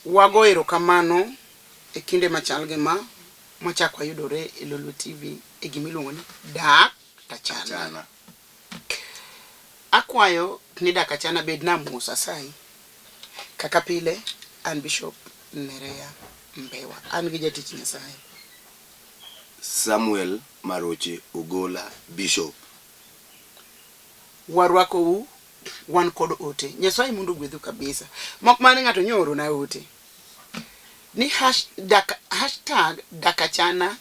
Wago erokamano e kinde machal gi ma mwachak wayudore e Lolwe TV e gima iluongo ni Dak Tachana. Chana. Akwayo ni Dak Achana bedna mos asayi. Kaka pile an Bishop Nerea Mbewa. An gi jatich Nyasaye. Samuel Maroche Ogola Bishop. Warwakou wan kod ote. Nyasaye mondo ogwedhu kabisa. Mok mane ng'ato nyooro na ote. Ni hash, dak, hashtag dakachana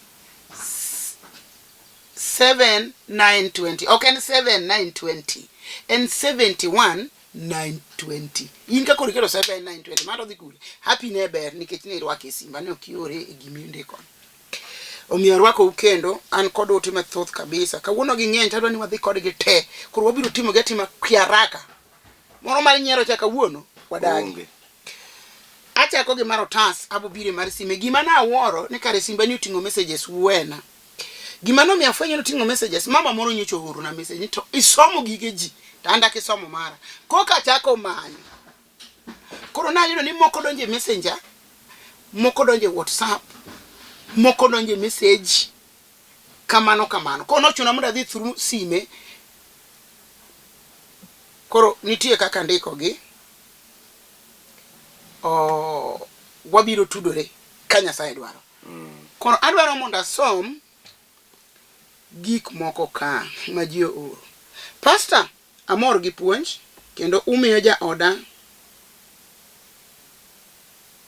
7920. Ok en 7920. En 71920. In ka koro iketo 7920 mano dhi kure. Happy ne ber nikech ne irwake e simba ne ok iore e gima indiko. Omiyo arwakou kendo an kod ote mathoth kabisa. Kawuono ging'eny to adwa ni wadhi kodgi te. Koro wabiro timogi atima kiaraka. Moro mar nyiero cha kawuono wadagi. Onge. Achako gi mar otas, abo bire mar sime. Gima nawuoro ni kare simba ni oting'o messages wena. Gima nomiyo afwenyo ni oting'o messages, mama moro nyocha oorona message ni to isomo gige ji to an dak isomo mara. Koka achako manyo. Koro nayudo ni moko donjo e messenger, moko donjo e WhatsApp, moko donjo e message, kamano kamano. Koro nochuna mondo adhi through sime. Koro nitie kaka andikogi. Oh, wabiro tudore ka Nyasaye dwaro. Koro adwaro mondo asom gik moko ka ma ji ooro. Pastor, amor gi puonj kendo umiyo jaoda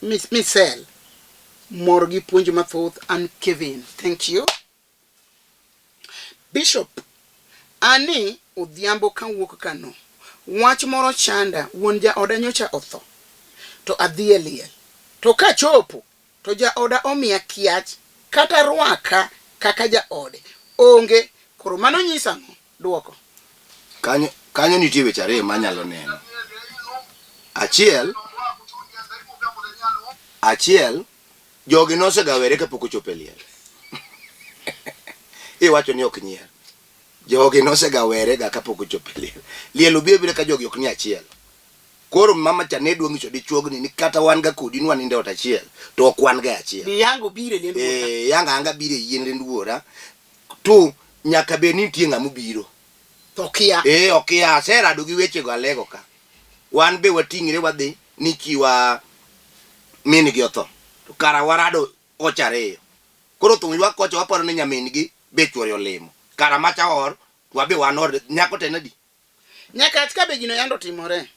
Misel mor gi puonj mathoth. An Kevin. Thank you. Bishop, ani odhiambo kawuok kano. Wach moro chanda, wuon jaoda nyocha otho. To adhi e liel. To kachopo, to jaoda omiya kiach kata rwaka kaka jaode. Onge. Koro mano nyisa ang'o? Duoko. Kanyo, kanyo nitie weche ariyo manyalo neno. Achiel, achiel, jogi nosegawere kapok ochopo e liel. Iwacho ni ok nyier. Jogi nosegawere ga kapok ochopo e liel. Liel obiro abira ka jogi ok ni achiel. Koro mama cha ne dwa nyiso dichuogni ni kata wan ga kodi ni wanindo e ot achiel to ok wan ga e achiel. Bi yango obiro e liend wuora. Eh, yanga anga biro e yien liend wuora to nyaka bed ni nitie ng'ama obiro. To okia. Eh, okia aserado gi wechego alego ka. Wan be wating're wadhi ni chiwa min gi otho. To kara warado kocha ariyo. Koro thum ywak kocha waparo ni nyamin gi be chuore olimo. Kara macha or wabe wan or nyako to en adi? Nyakach ka be gino yando timore.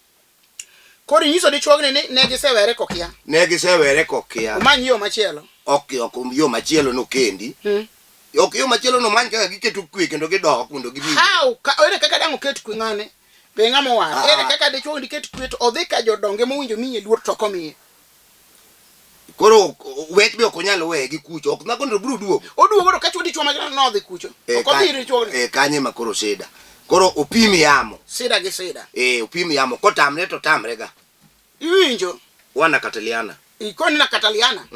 Koro inyiso dichuogni ni ne gisewere kokia. Ne gisewere kokia. Omany yo machielo. Ok ok yo machielo nokendi. Ok yo machielo nomany kaka giketo kwe kendo gidok mondo gibi. How? Ka, ere kaka dang' oket kwe ng'ane? Be ng'ama owar? Ah. Ere kaka dichuogni diket kwe to odhi ka jodonge mowinjo miye luor to ok omiye? Koro wech be ok onyal weye gi kucho. Ok dhako no biro duogo. Oduogo to ka chuo dichuo machielo nodhi kucho. Eh, Ok odhi ir dichuogni. Eh, kanye ma koro sida. Koro opim yamo. Sida gi sida. Eh, opim yamo. Kotamre to tamre ga. Iwinjo? Wana kataliana. Ikoni na kataliana.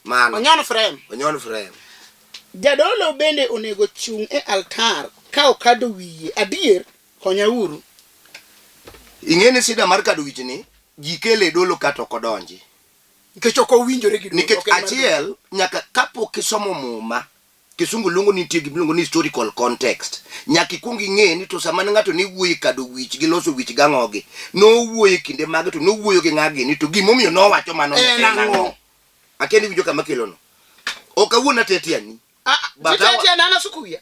Mano. Onyon frame. Onyon frame. Jadolo bende onego chung' e altar ka okado wiye. Adier, konyauru. Ing'e ni sida mar kado wich ni ji kele e dolo kata ok odonji. Nikech ok owinjore gi dolo. Nikech ok en mar dolo. achiel nyaka kapok isomo muma kisungu luongo ni nitie gima iluongo ni historical context. Nyaka ikwong ing'e ni to sama ne ng'ato ne wuoyo e kado wich gi loso wich gang'ogi, nowuoyo e kinde mage to nowuoyo gi ng'a gini to gimomiyo nowacho mano En en ang'o? ang'o. Akia ni iwinjo kama kelono. Ok awuon atetiani. Ah, ah, But titete an an asuko wiya.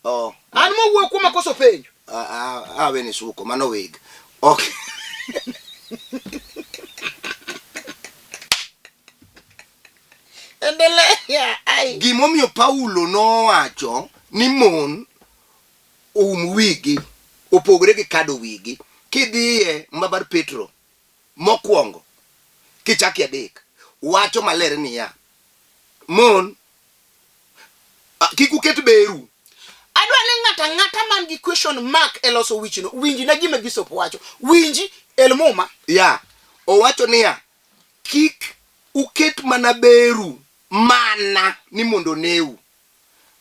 Oh. An mowuoyo kuoma koso penjo. Ah, ah, ah, weni suko, mano wig. Ok. Endelea. Ai. Gimomiyo Paulo nowacho ni mon oum wigi opogore gi kado wigi. Kidhiye muma mar Petro mokwongo kichaki adek wacho maler niya mon ah, kik uket beru Adwa ni ng'ato ang'ata man gi question mark e loso wichno, winji na gima Bishop wacho. Winji el muma. ya owacho niya kik uket mana beru mana ni mondo oneu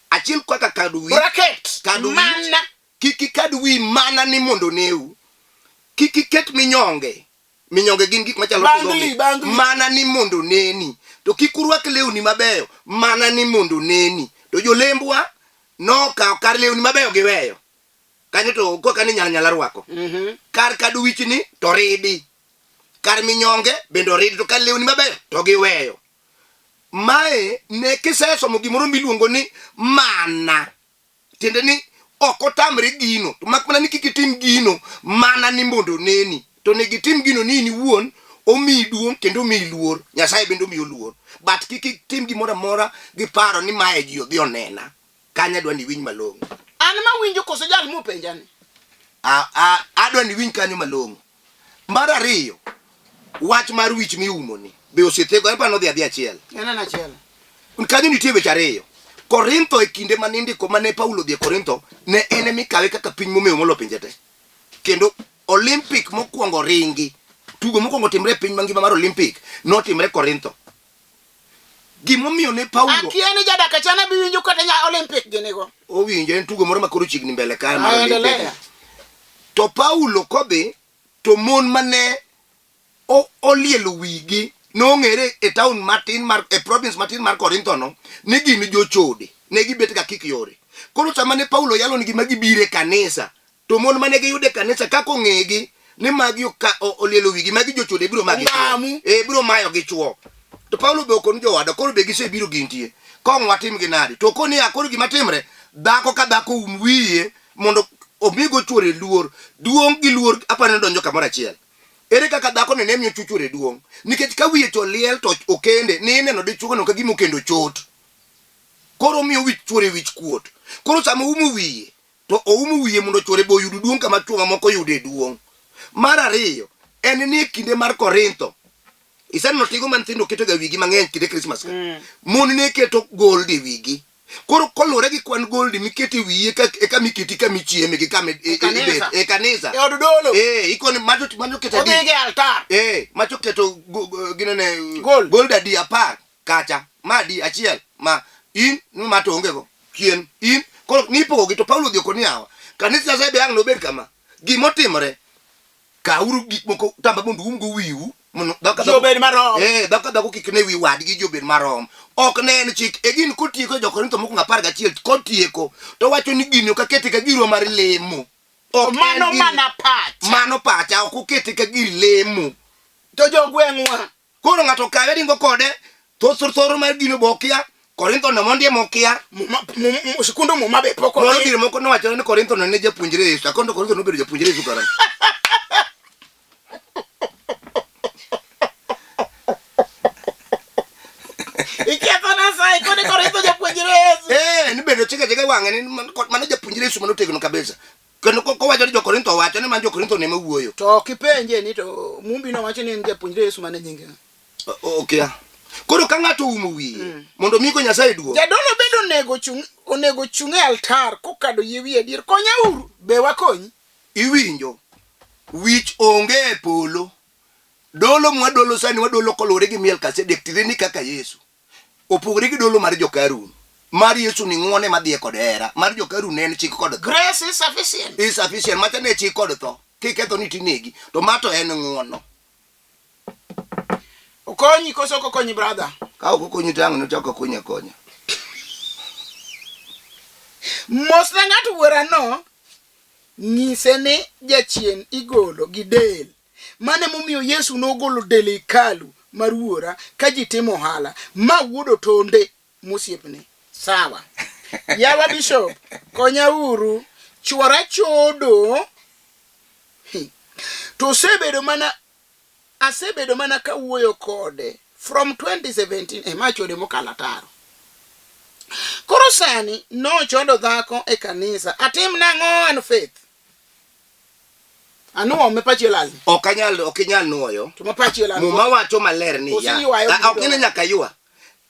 achiel kaka kado wich Bracket. Kado wich. Mana. kik ikad wi mana ni mondo oneu kik iket minyonge Minyonge gin gik machalo Bangli, tigogi. bangli. Mana ni mondo neni. To kik urwak lewni mabeyo mana ni mondo neni. To jolembwa nokawo kar lewni mabeyo giweyo. Kanyo to koka ni nyala nyala rwako. Kar kado wichni to ridi. Kar minyonge bende oridi to kar lewni mabeyo to giweyo. Mae ne kisesomo gimoro miluongo ni mana. Tiende ni ok otamre gino, to mak mana ni kik itim gino mana ni mondo oneni. To onego itim gino ni in iwuon omiyi duong' kendo omiyi luor. Nyasaye bende omiyo luor. But kik itim gimoro amora gi paro ni mae ji odhi onena. Kanyo adwa ni iwinj malong'o. An mawinjo koso jal mopenja ni? Adwa ni iwinj kanyo malong'o. Mar ariyo, wach mar wich miumo ni be osethego en pa nodhi adhi achiel. En en achiel. Kanyo nitie weche ariyo. Korintho e kinde mane indiko mane Paulo odhi e Korintho, ne en ema ikawe kaka piny momewo molo pinje te. Kendo Olympic mokwongo ringi, tugo mokwongo timre e piny mangima mar Olympic notimre Korintho. Gimomiyo ne Paulo Akia ni jadak achana bi winjo kata nya Olympic ginigo. owinjo en tugo moro ma koro chiegni mbele ka mar Olympic. Aendelea. To Paulo kodhi to mon mane olielo wigi nong'ere e taon matin mar e province matin mar Korintho no ni gin jochode ne gibet ga kik yore. Koro sama ne Paulo yalo nigi ma gibiro e kanisa to mon mane giyudo e kanisa kaka ong'egi ni magi olielo wigi magi jochode biro magi Ongamu. e biro mayo gi chwo. To Paulo be okoni jowada koro be gisebiro gintie. Kong watim gi nadi? To okoni ya koro gima timre dhako ka dhako um wiye mondo omigo chuore luor. Duong' gi luor apani donjo kamoro achiel. Ere kaka dhako ni ne miyo chuore duong'? Nikech ka wiye to liel to okende ni ineno dichuo no ka gima okendo chot. Koro omiyo wich chuore wich kuot. Koro sama oumo wiye to oumo wiye mondo chuore be oyud duong' kama chwo mamoko yude duong'. Mar ariyo en ni e kinde mar Korintho iseneno tigo ma nyithindo ketoga wigi mang'eny kinde Christmas ka. Mon ne keto gold e wigi. Koro koluwore gi kwan gold miketo e wiyi eka eka miketi kama ichieme gi kama E kanisa. ibet e kanisa. E od dolo. Eh, ikoni macho macho keto adi. Odhi gi altar. Eh, macho keto ginene Gold. gold adi apar kacha. Ma adi achiel ma in ni ma to onge go. Chien in koro nipogo gi to Paulo odhi okoni yawa. Kanisa Nyasaye be ang' nobed kama. Gimotimore kawuru gik moko tamba mondo uumgo wiu mondo dhako ka Ji dhako obed marom. Eh, dhako ka dhako kik ne wi wadgi ji obed marom. Ok ne en chik. E gin kotieko e Jo-Korintho mokwongo 11 kotieko to wacho ni gini ok akete ka girwa mar lemo. Ok en Mano gir- mana pacha. Mano pacha ok okete ka gir lemo. To jogweng'wa Koro ng'ato okawe ringo kode thor thor mar gino be okia. Korintho no mondi ema okia. Sikundu muma be pok Moro odhi. dire moko nowacho ni Korintho no ne japuonjre Yesu. Akondo Korintho nobedo japuonjre Yesu kara. Iketho na sai koni Korintho japuonjre Yesu. Eh, ni bende chike chike wang'e ni mano japuonjre Yesu mano tegno kabisa. Kendo kowacho ni jo-Korintho owacho ni man jo-Korintho ne mawuoyo. To kipenje ni to Mumbi nowacho ni en japuonjre Yesu mane nyinge ng'a? Okia. Koro ka ng'ato oumo wiye mm. mondo omigo Nyasaye duong'. Jadolo bende onego chung' onego chung' e altar kokado yie wiye adier. Konyauru, be wakonyi? Iwinjo? Wich onge e polo. Dolo mwadolo sani wadolo koluwore gi Melkizedek tiende ni kaka Yesu. Opogore gi dolo mar joka Harun. Mar Yesu ni ng'uono ema dhiye kod hera. Mar joka Harun ne en chik kod tho. Grace is sufficient. Is sufficient. Macha ne chik kod tho. Kiketho ni tinegi. To ma to en ng'uono. Okonyi koso ok okonyi brother? Ka ok okonyi to ang' nochak okonyi akonya. Mosna ng'at wuorano, nyise ni jachien igolo gi del. Mano emomiyo Yesu nogolo del e hekalu mar wuora ka ji timo ohala. Ma wuod Otonde mosiepne. Sawa. Yawa Bishop, konya uru. Chwora chodo. Hi. To osebedo mana asebedo mana kawuoyo kode from 2017 e ma chode mokalo ataro. Koro sani nochodo dhako e kanisa. Atim nang'o an Faith? Anuo me pachi olal. Ok anyal ok inyal nuoyo. To ma pachi olal. Muma wacho maler ni ya. Ah, ok ni nyaka ywa.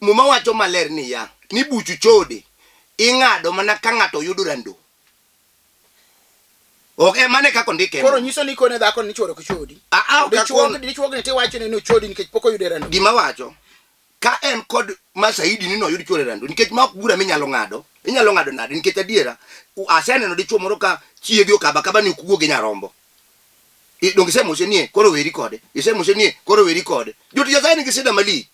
Muma wacho maler ni ya. Ni buchu chode ing'ado mana ka ng'ato yudo rando. Ok e mane kaka ondike. Koro nyiso ni kone dhako ni chworo ok chodi. Ah, ah, ok Dichuo dichuo ni tiwacho ni ochodi nikech pok oyudo rando. Gima wacho ka en kod masaidi ni noyud chuore rando nikech ma ok bura minyalo ng'ado inyalo ng'ado nade nikech adiera aseneno dichuo moro ka chiege okaba kaba ni ok wuo gi nyarombo Donge isemose nie koro weri kode. Isemose nie koro weri kode. Jotich Nyasaye nigi sida malich.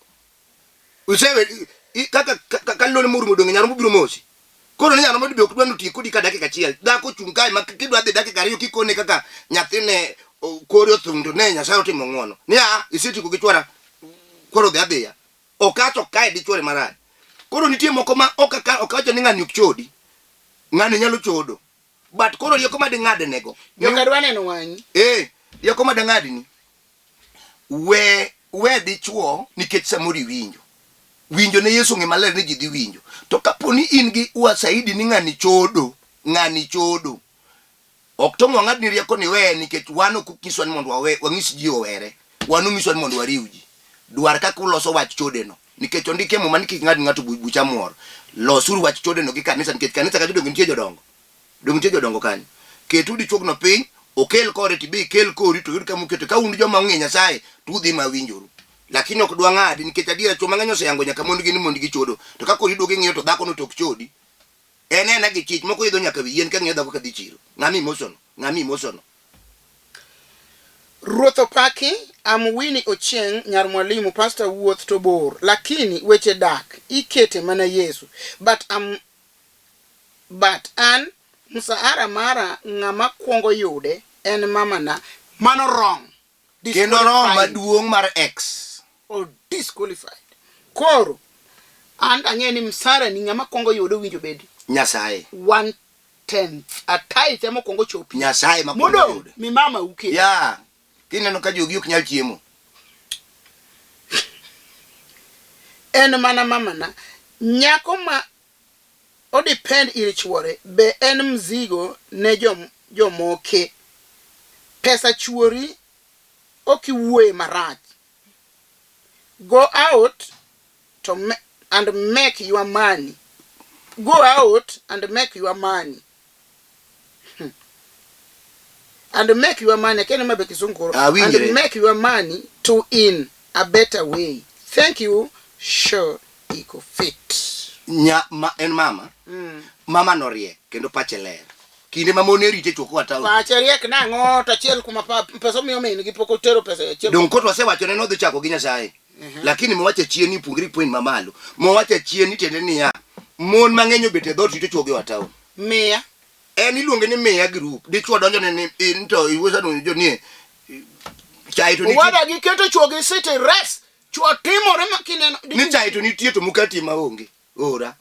Usewe kaka ka lone morumo donge nyarombo biro mosi. Koro ni nyarombo be ok dwa notiek kodi ka dakika achiel. Dhako chung' kae ma kidwa dhi dakika ariyo kikone kaka nyathine kore othung' to ne Nyasaye otimo ng'wono. Ni a isetieko gi chwara koro dhi adhiya. Okacho kae dichwore marach. Koro nitie moko ma ok ok awacho ni ng'ani ok chodi. Ng'ani nyalo chodo. But koro rieko ma ding'adnego. Joka dwa neno wang'i. Eh, rieko ma dang'adni. We we dichuo nikech samoro iwinjo. Winjo ne Yesu ng'e maler ni ji dhi winjo. To kapo ni in gi uasaidi ni ng'ani chodo, ng'ani chodo. Ok to wang'adni rieko ni weye nikech wan ok onyiswa ni mondo wawe, wang'is ji owere. Wan onyiswa ni mondo wariw ji. Dwar kaka uloso wach chodeno. Nikech ondiki e Muma ni kik ng'ad ng'ato buch amwor. Losuru wach chodeno gi kanisa nikech kanisa kacha donge nitie jodongo. Donge nitie jodongo kanyo. Keturu dichuogno piny, okel kore to ibe ikel kori to uyud kama ukete. Ka un joma ong'e Nyasaye to udhi ma winjoru. Lakini ok dwang'adi nikech adiera chwo mang'eny oseyango nyaka mondgi ni mondgi chodo. To ka koro iduogo ing'iyo to dhakono to ok chodi. En ena gi chich moko idho nyaka wi yien ka ng'iyo dhako kadhi chiro. Ng'ama imosono? Ng'ama imosono? Ruoth opaki, am Winnie Ochieng nyar Mwalimu pastor wuoth to bor lakini weche dak ikete mana Yesu but am but an msahara mara ng'ama kwongo yude en mama na mano wrong. Kendo roho maduong' mar X. O disqualified. Koro an ang'e ni msara ni ng'ama kwongo yude owinjo bed Nyasaye. One tenth. A tithe ema okwongo chopi. Nyasaye ma kwongo Modong' yude. mi mama uke. Ya. Kineno ka jogi ok nyal chiemo. En mana mamana. Nyako ma o depend ir chuore be en mzigo ne jomoke. Pesa chuori ok iwuoye marach. Go out to and make your money. Go out and make your money. And make your money. Kene mabe kisungu koro. Awinjre. And make your money to in a better way. Thank you. Sure. Iko fit. Nya, ma, en mama. Mama no riek kendo pache ler. Kinde ma mon erite chwo koa town. Pache riek nang'o to achiel kuom pesa omiyo min gi pok otero pesa e achiel. Dong koro wasewacho ne nodhi chako gi Nyasaye. Lakini mowacho chien ni puonjri point mamalo. Mowacho chien ni tiende niya, mon mang'eny obet e dhoot rito chwo gi oa town. Miya. En iluonge ni miya group. Dichwo donjo ne ni in to iwuosa no jo nie. Chai to nitie. Owada gi keto chwo gi city rest. Chwo timore ma kineno. Ni chai to nitie to mukati ma onge. Ora.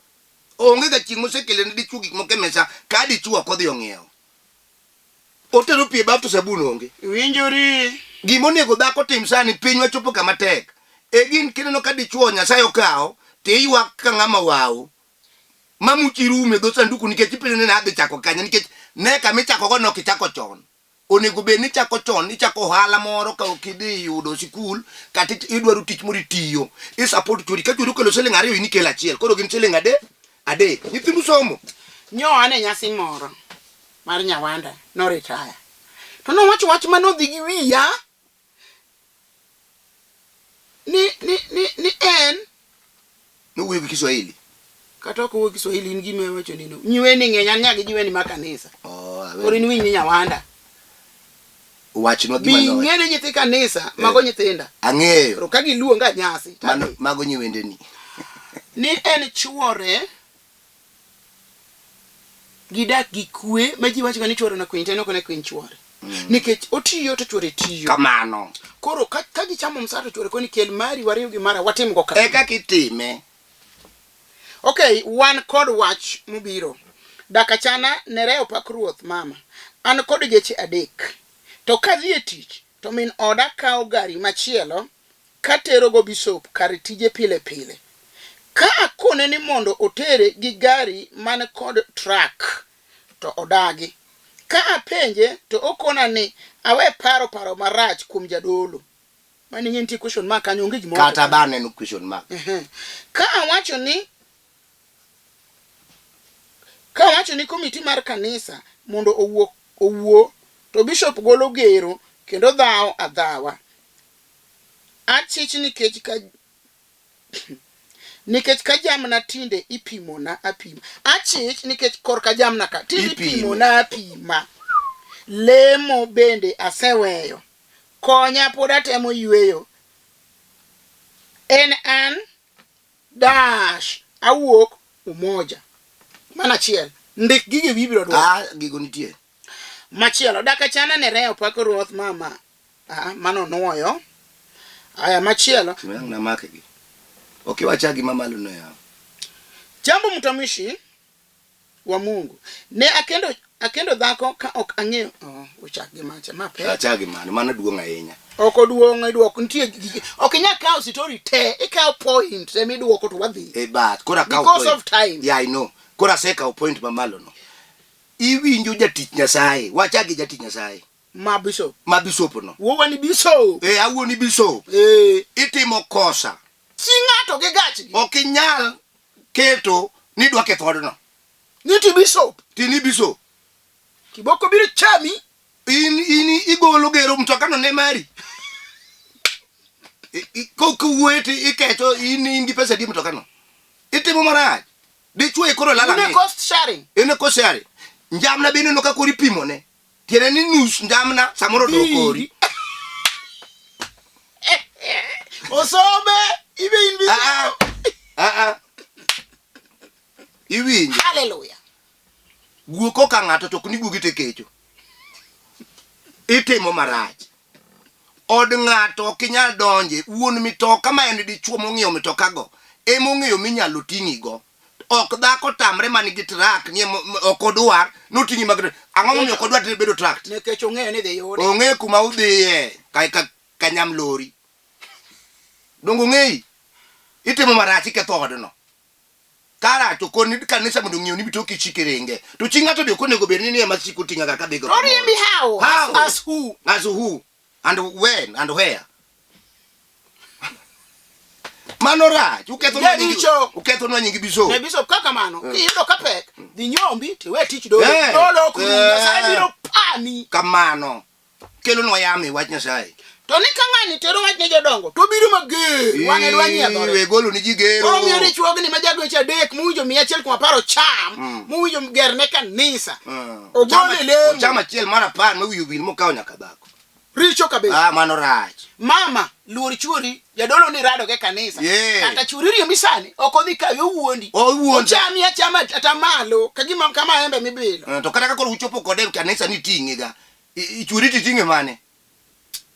Onge ga chieng' mosekele ne dichwo gik moko e mesa ka dichwo ok odhi ong'iewo. Otero pi e baf to sabun onge. Iwinjori. Gima onego dhako tim sani piny wachopo kama tek. E gin kineno ka dichwo Nyasaye okawo to iywak ka ng'ama wawo. Ma muchi rume dho sanduku nikech ipenjo ni nadhi chako kanye nikech ne kama ichakogo ne ok ichako chon. Onego bed ni ichako chon, ichako ohala moro ka ok idhi yudo sikul kata idwaro tich moro itiyo. I support chwori ka chwori okelo siling ariyo in ikelo achiel. Koro gin siling adek adek. Nyithindu somo. Nyo an e nyasi moro mar Nyawanda no retire. To nowacho wach ma nodhi gi wiya ni ni ni ni en Nowuoyo gi Kiswahili. Kata ok owuo Kiswahili in gima iwacho ni no. Nyiweni ng'eny an nyagi jiweni ma kanisa. Oh, awe. Koro in winj ni Nyawanda. Wachnwa gima Bi nowacho. ing'e ni nyithi kanisa mago nyithinda. Ang'eyo. Koro ka giluonga nyasi to Mano adhi. mago nyiwendeni. Ni en chuore gidak gi kwe ma ji wacho ni chuore nokwiny to en ok onekwiny chuore. Nikech otiyo to chuore tiyo. Kamano. Koro ka, ka gichamo msara to chuore koni kel mari wariw gi mara watim go kama. E kaka itime. Okay, wan kod wach mobiro. Dakachana Nereo pak ruoth mama. An kod geche adek. To kadhi e tich to min oda kawo gari machielo katerogo bisop kar tije pile pile. Ka akone ni mondo otere gi gari man kod truck to odagi. Ka apenje to okona ni awe paro paro marach kuom jadolo. Mano ing'e nitie question mark kanyo onge gima Kata ba aneno question mark. Ehe. Ka awacho ni ka awacho ni komiti mar kanisa mondo owuo owuo to bishop golo gero kendo dhawo adhawa. Achich nikech ka nikech ka jamna tinde ipimona apima. Achich nikech korka jamna ka tinde Ipime. ipimona apima. Lemo bende aseweyo. Konya pod atemo yueyo. En an dash awuok Umoja. Mano achiel. Ndik gige wiyi biro dwoko. Ah, gigo nitie. Machielo, daka chana ne reo pako ruoth mama. Ah, mano nuoyo. Aya machielo. Ang' namake gi. Ok iwacha gima malo no yawa. Jambo mtumishi wa Mungu. Ne akendo akendo dhako ka ok ang'eyo. Oh, uchak gi macha. Ma pek. Acha gi mano, mano duong' ahinya. Ok oduong' iduoko nitie gige- ok inyal kawo sitori te, ikawo point ema iduoko to wadhi. E but koro akawo Because point. of time. Yeah, I know. Koro asekawo point mamalo no. Iwinjo jatich Nyasaye, wacha gi jatich Nyasaye. Ma bishop. Ma bishop no. Wuowa ni bishop. Eh, awuo ni bishop. Eh. Itimo kosa. Chi ng'ato gi gachgi. Ok inyal keto ni idwa ketho odno. Ni ti bishop. Ti ni bishop. Kiboko biro chami. In in igolo gero mtoka no ne mari. Kowuoye to ikecho in in gi pesa di mtoka no. Itimo marach. Dichwo e koro lala Une cost sharing. Ene cost sharing. Njamna be ineno ka koro ipimone. Tiende ni nus njamna samoro to kori. Osome ibe in bi. Ah ah. Ah. Iwinjo. Hallelujah. Guok oka ng'ato to ok ni guogi te kecho. Itimo marach. Od ng'ato ok inyal donje. Wuon mitoka ma en dichuo mong'iewo mitokago ema ong'eyo minyalo ting'igo. Ok dhako tamre man gi truck ni ok odwar noting'i mag ang'o momiyo ok odwar bedo truck? Nikech ong'eyo ni dhi yude. Ong'eyo kuma udhiye ka ka kanyam lori. Donge ong'eyi? Itimo marach iketho odno. Kara to koni kanisa mondo ong'iew ni mitoki chike ringe. To chi ng'ato be ok onego bed ni ni ema siko ting'a ga kadhigo. To riembi how? How? As who? As who? And when and where? Mano rach. Uketho nwa nying Jaricho. uketho nwa nying bishop. Ne bishop kaka mano, kiyudo ka pek, dhi nyombi tiwe tich dolo. Eh. Dolo ok rum, Eh. Nyasaye biro pami. Kamano. Kelonwa yamo e wach Nyasaye. To ni ka ng'ani tero wach ne jodongo, to biro mager. Wang'e dwa nyiedhore. We golo ni ji gero. Koro miyo dichuogni ma jagweche adek mowinjo miya achiel kuom apar ocham, mowinjo gerne kanisa. Ogole lemo. Ocham achiel mar apar ma wiye owil mokawo nyaka dhako. Richo kabisa. Ah, mano rach. Mama, luor chuori, jadolo ni rado ge kanisa. Yeah. Kata chuori riembi sani, ok odhi kawi owuondi. Owuondi. Ochami achama atamalo, kagima kama embe mibilo. Eh, To kata ka koro uchopo kode e kanisa ni iting'e ga. Ichuri to iting'e mane?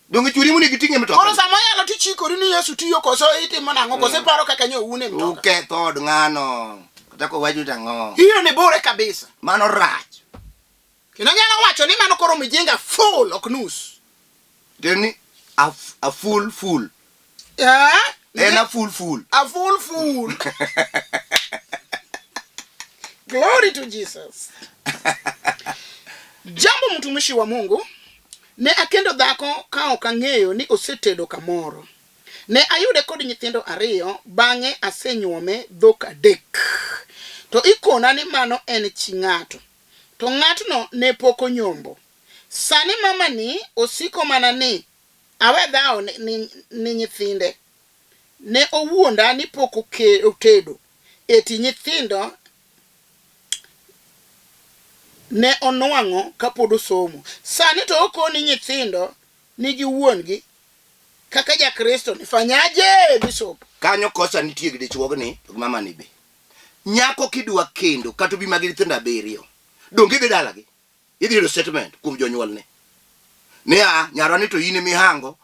Donge ichuri monego iting'e mtoka? Koro sama yalo tichikori ni Yesu tiyo koso itimo nang'o koso iparo kaka nyo une mtoka. Uketho od ng'ano. Kata kowacho to ang'o? Hiyo ni bure kabisa. Mano rach. Kendo anyalo wacho ni mano koro mijinga full ok nus. Tiende ni a full full. Eh? En a full full. A full full. Glory to Jesus. Jambo mtumishi wa Mungu, ne akendo dhako ka ok ang'eyo ni osetedo kamoro. Ne ayude kod nyithindo ariyo, bang'e asenyuome dhok adek. To ikona ni mano en chi ng'ato. To ng'atno ne pok onyombo. Sani mamani osiko mana ni awe dhawo ni, ni, ni nyithinde. Ne owuonda ni pok otedo. Eti nyithindo ne onwang'o kapod osomo. Sani to okoni nyithindo nigi wuon-gi kaka Jakristo ni fanyaje Bishop? Kanyo kosa nitie gi dichuogni to gi mamani be. Nyako kidwa kendo kata obi magi nyithindo abiriyo, donge idhi dalagi? Idhi yudo statement kuom jonyuolne. Ni a nyarwa ni to in emihango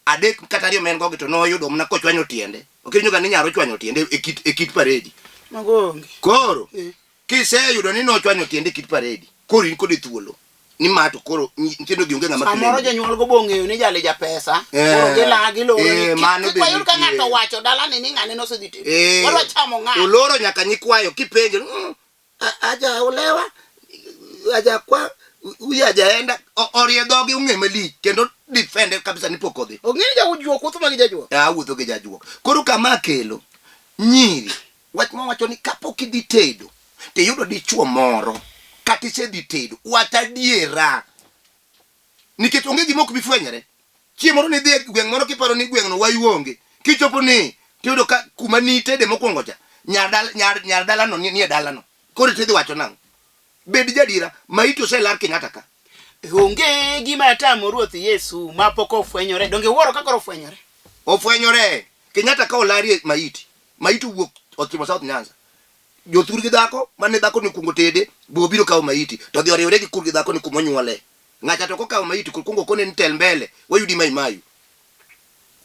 adek kata ariyo ma en go gi to noyudo mana kochwanyo tiende. Ok iwinjo ga ni nyaro ochwanyo tiende e kit e kit paredi. Mago onge. Koro Eh. kiseyudo ni nochwanyo tiende e kit paredi, koro in kode thuolo. Ni ma to koro nyithindo gi onge ng'ama Samoro claim. jonyuol go bong'eyo ni jali ja pesa. Eh, Koro gila giloro ni eh, mano kik be wayud ka nitie. ng'ato wacho dalani ni ng'ane nosedhi tedo. Eh, Wadwa chamo ng'ato. Oloro nyaka nyikwayo kipenjo aja olewa aja kwa huyu hajaenda orie dhogi ong'e malich kendo defend kabisa ni pok odhi. Ong'e ni jajuok wuotho ma gi jajuok. Awuotho gi jajuok. Koro kama kelo nyiri wach mawacho ni kapok idhi tedo tiyudo dichuo moro kata isedhi tedo wach adiera nikech onge gima ok bi fwenyore chieng' moro nidhi e gweng' moro kiparo ni gweng'no wayu onge kichopo ni tiyudo ka kuma nitede mokwongo cha nyar dal, nyar, nyar dalano ni, nie dalano koro tidhi wacho nang'o bed jadiera maiti oselar Kenyatta ka. Onge gima tamo Ruoth Yesu ma pok ofwenyore. Donge wuoro ka koro ofwenyore? Ofwenyore. Kenyatta ka olarie maiti. Maiti owuok ochimo South Nyanza. Jothur gi dhako mane dhako ni kuongo tede be obiro kawo maiti to dhi oriwre gi kur gi dhako ni kuma onyuole. Ng'acha to kokawo maiti kuongo kone ni tel mbele wayudi Mai Mahiu.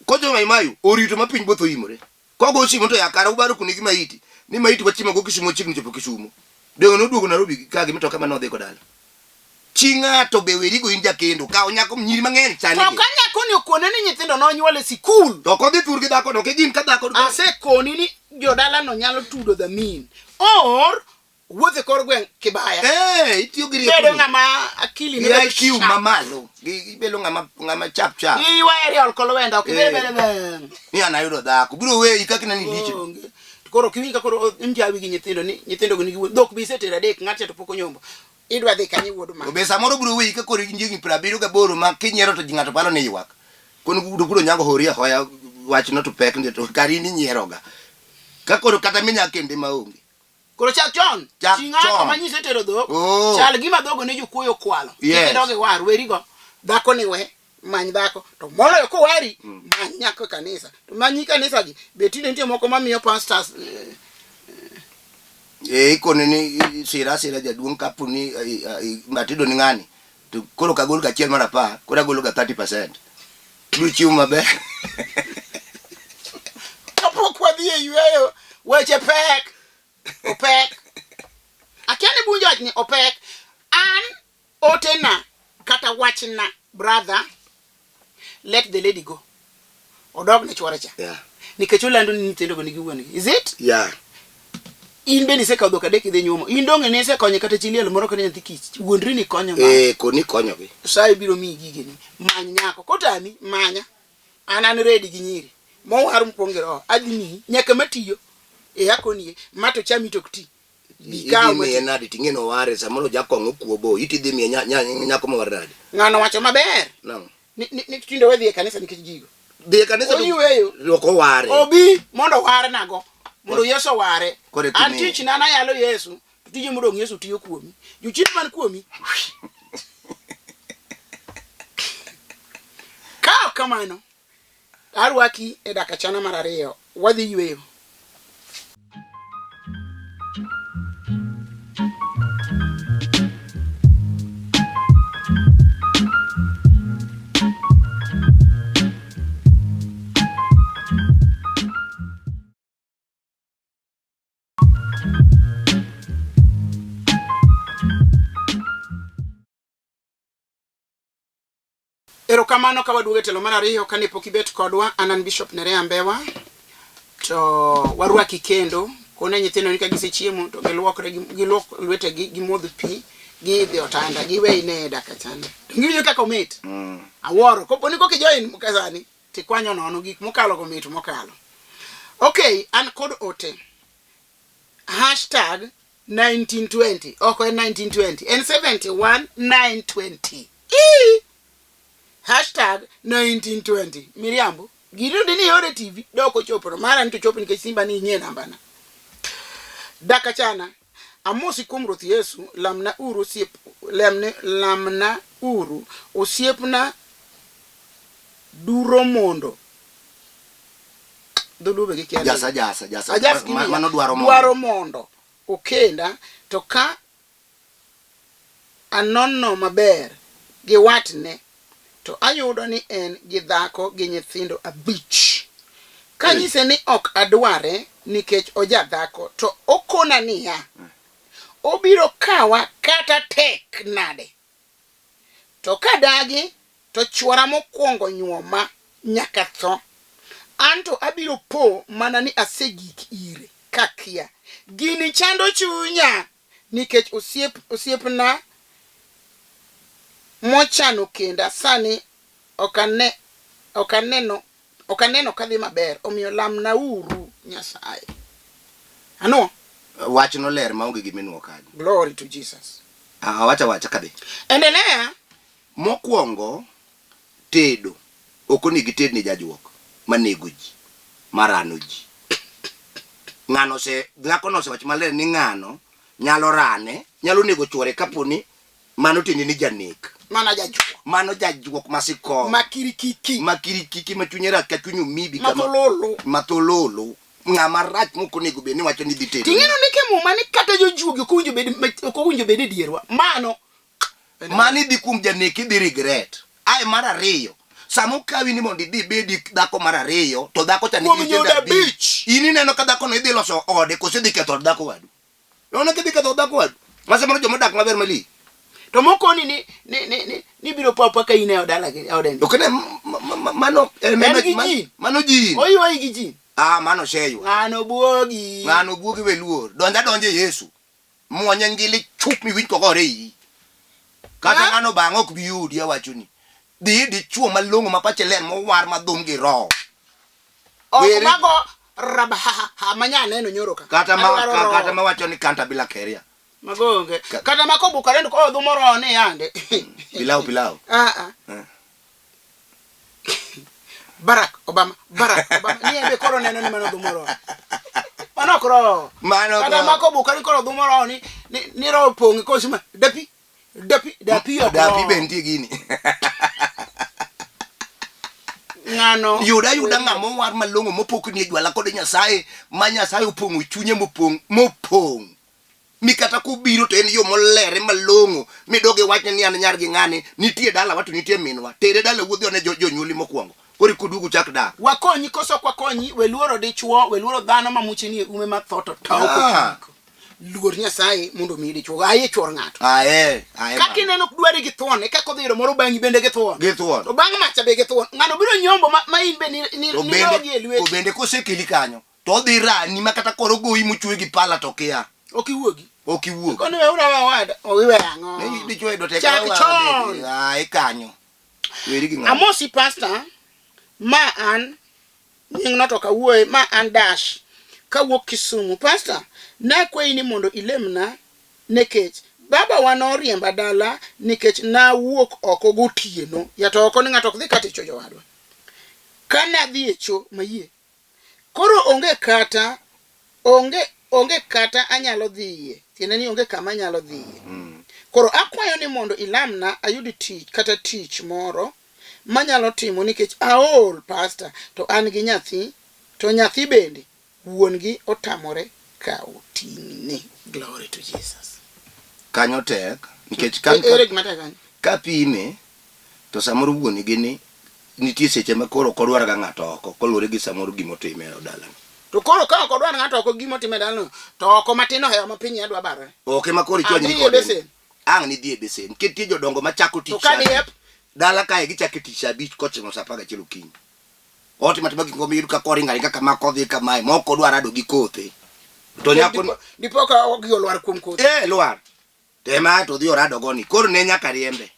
Kocho Mai Mahiu orito ma piny both oimore. Kogo simu to ya kara ubaro kuni gi maiti. Ni maiti wachimo go Kisumo chiegni chopo Kisumo. Donge noduogo Nairobi ka gi mtoka mane odhi go dala. Chi ng'ato be werigo in jakendo. Kaw nyako nyiri mang'eny sani. To ka nyako ni okone ni nyithindo nonyuol e sikul. To ok odhi thur gi dhako no, kigin ka dhako. Asekoni ni jodala no nyalo tudo the mean. Or wuothe kor gweng' kibaya. Eh, itiyo gi rieko. Bedo ng'ama akili ne IQ mamalo. Gibedo ng'ama ng'ama chap chap. Iweri ol kolwenda ok ibed eh. bede bang. Ni an ayudo dhako. Biro weyi kaka ineni lich. Koro kiwinj ka koro njawi gi nyithindo ni nyithindo go nigi dhok bi isetero adek ng'acha to pok onyombo. Idwa dhi kanye wuod ma? To be samoro biro weyi ka koro in higni 78 ma kinyiero to ng'ato paro ni ywak. Kono gudo gudo nyango hori ahoya wachno to pek ndi to kari in inyieroga. Ka koro kata minya kende ma onge. Koro chak chon. Chak Chi ng'ato chon. manyise tero dhok. Oh. Chal gima dhogo ne jokuoyo okwalo. Yes. Kik idog iwar, werigo. Dhako ni we, many dhako. To moloyo kowari, many nyako e kanisa. To manyi kanisa gi, be tinde nitie moko mamiyo pastors eh, Eh, ikone ni sira asira jaduong' kapo ni eh, eh, atedo ni ng'ani to koro ok agol ga achiel mar apar koro agolo ga 30%. Ibiro chiemo maber. Kapok wadhi e yueyo, weche pek. Opek. Akia ni bunjo wach ni opek. An otena kata wachna brother, let the lady go. Odog ne chwore cha. Yeah. Nikech olando ni nyithindogo nigi wuon-gi. Is it? Yeah. In bende isekawo dhok adek idhi nyuomo. In donge ne isekonyo kata chi liel moro kata nyathi kich. Wuondri ni konyo ma. Eh, koni konyogi. Nyasaye biro miyi gigeni. Many nyako. Kotami, manya. An an ready gi nyiri. Mowar mopong' gi roho. Adhi miyi. Nyaka matiyo. E akoni e. Ma to chami to ok ti. Bi kaw Idhi miye mati. nade ting'e noware samoro jakong'o okuobo iti idhi miye nyako mowar nade? Ng'ano wacho maber. Nang'o? Ni, ni, ni tinde wadhi e kanisa nikech gigo. Dhi e kanisa to Oyueyo. ok oware. Obi mondo owarnago. Mondo Yesu oware. Koro An imiye. tichna an ayalo Yesu. To tije modong' Yesu tiyo kuomi. Jochien man kuomi. Ka ok kamano, arwaki e dak achana mar ariyo. Wadhi yueyo. Erokamano ka waduogo e telo mar ariyo kane pok ibet kodwa, an an Bishop Nerea Mbewa. To warwaki kendo, kone nyithindo ni ka gisechiemo to giluokre, giluok lwetegi, gimodh pi, giidhi otanda, giwe ine e dak achana. To giwinjo kaka omit. Awuoro, kopo ni koka ijoin sani, tikwanyo nono gik mokalo go mit mokalo. Okay, an kod ote. Hashtag 1920 ok en 1920 en 71 920 Ii! hashtag 1920 miriambo gino dini iore tv dok ochopo to mara ni to chopo nikech simba ni ing'e nambana daka chana amosi kuom ruoth yesu lamna uru osiep lamne lamna uru osiepna duro mondo dholuo be gikia Jasa jasa jasa. Ajas Ma- Mano dwaro mondo. dwaro mondo okenda to ka anono maber gi watne to ayudo ni en gi dhako gi nyithindo abich. Kanyise ni ok adware nikech oja dhako to okona niya, obiro kawa kata tek nade. To kadagi to chwora mokwongo nyuoma nyaka tho. Anto abiro po mana ni asegik ire kakia. Gini chando chunya nikech osiep osiepna mochano kenda sani ok ane ok aneno ok aneno kadhi maber omiyo lamnauru Nyasaye. Anwo? Wachno ler maonge gima inuo kanyo. Glory to Jesus. Ah, awacha wacha kadhi. Endelea. Mokwongo, tedo ok onego ited ne jajuok manego ji, marano ji. Ng'ano ose dhakono osewacho maler ni ng'ano nyalo rane, nyalo nego chuore kapo ni mano tiende ni janek. Mana jajuok. Mano jajuok masiko. Makirikiki. Makirikiki ma chunye rach ka chuny omibi kama. Mathololo. Mathololo. Ng'ama rach mok onego bed ni wacho ni dhi tedo. Ting'eno ndike muma ni kata jojuogi ok owinjo bed ok owinjo bed e dierwa. Mano. Mano idhi kuom janek idhi regret. Ae mar ariyo, sama okawi ni mondo idhi ibedi dhako mar ariyo, to dhako cha nigi Kuom nyithindo nyodo abich. abich. In ineno ka dhakono idhi loso ode koso idhi ketho od dhako wadu? Ineno ka idhi ketho od dhako wadu? Ma samoro joma odak maber malich. To mokoni ni ni ni ni ni biro paw paka in e odala gi ode. Ok ne mano En gi jin. mano jin. Oywayi gi jin. Ah, mano oseywa. Ng'ano buogi. Ng'ano buogi we luor. Donja donja e Yesu. Mwonye ngili chup miwinj kogore iyi. Kata Ha? ng'ano bang'e ok bi yudi awachoni. Dhi dichuo malong'o ma pache ler mowar madhum gi roho. Ok Weri- mago rabahaha manya neno nyoro ka. Kata ma Adwaro ka, roho. kata ma wacho ni kanta bila keria. Mago onge. Ka- Kata ma kobukore to koro dhumo roho ni yande. Pilau pilau. Ah ah. Eh. Barack Obama, Barack Obama. Ni en be koro neno ni mano dhumo roho. Mano ok roho. Mano ok Kata roho. ma kobukore koro dhumo roho ni ni, ni roho opong' kosima dapi dapi dapi ok Dapi roho. be nitie gini. Ng'ano. Yuda yuda ng'ama owar malong'o mopokni e jwala kod Nyasaye ma Nyasaye opong'o chunye mopong' mopong'. Mi kata kobiro to en yo molere malong'o midog iwachne ni an nyar gi ng'ani nitie dalawa to nitie minwa. Tere dala wuodhi one jo- jonyuoli mokwongo. Koro ikuduogo chak dak. Wakonyi koso ok wakonyi, we luoro dichuo, we luoro dhano ma muche nie ume ma tho to tawo Ah. kokiko. Luor Nyasaye mondo omiyi dichuo. Aye chuor ng'ato. Aye, aye. Kaka ineno dwari gi thuon, e kaka odhi yudo moro bang'i bende gi thuon. Gi thuon. To bang' macha be gi thuon. Ng'ano biro nyombo ma, ma in be ni, ni, To ni bende, rogi e to lweti. bende kosekeli kanyo to odhi rani ma kata koro goyi mochwe gi pala to kia. Ok iwuogi. Ok iwuog. Koni we ura we owada. Owiwe ang'o? Ne dichuo yudo tek. Chak chon. Aye kanyo. Weri gi ng'ano. Amosi pastor, ma an nying no to kawuoye, ma an dash kawuok Kisumu. Pastor, nakwayi ni mondo ilemna nikech baba wa noriemba dala nikech nawuok oko gotieno. Ya to oko ni ng'ato ok dhi kata e cho jowadwa. Ka nadhi e cho mayie. Koro onge kata onge onge kata anyalo dhiye. Tiende ni onge kama anyalo dhiye. Koro akwayo ni mondo ilamna ayud tich kata tich moro manyalo timo nikech aol pastor to an gi nyathi to nyathi bende wuon gi otamore kawo ting'ne. Glory to Jesus. Kanyo tek nikech ka Ere gima tek kanyo? kapime to samoro wuon gi ni nitie seche ma koro ok odwar ga ng'ato oko koluwore gi samoro gima otime e dalano. To koro ka ok odwar ng'ato oko gima otime e dalano to oko matin ohewo ma piny adwa barore. Ok ema koro ichwanyri Adhi e kode. besen. Ang' nidhi e besen. Nikech nitie jodongo machako To tich ka saa diep dala kae gichako tich saa abich kochimo saa apar gachiel okinyi. Otimo atima gik moko miyud ka koringo aringa kama kodhi kamae ma ok odwar rado gi kothe. To nyako ni dipo ka ogi olwar kuom kothe. eh lwar. To ema to odhi orado go ni koro ne nyaka riembe.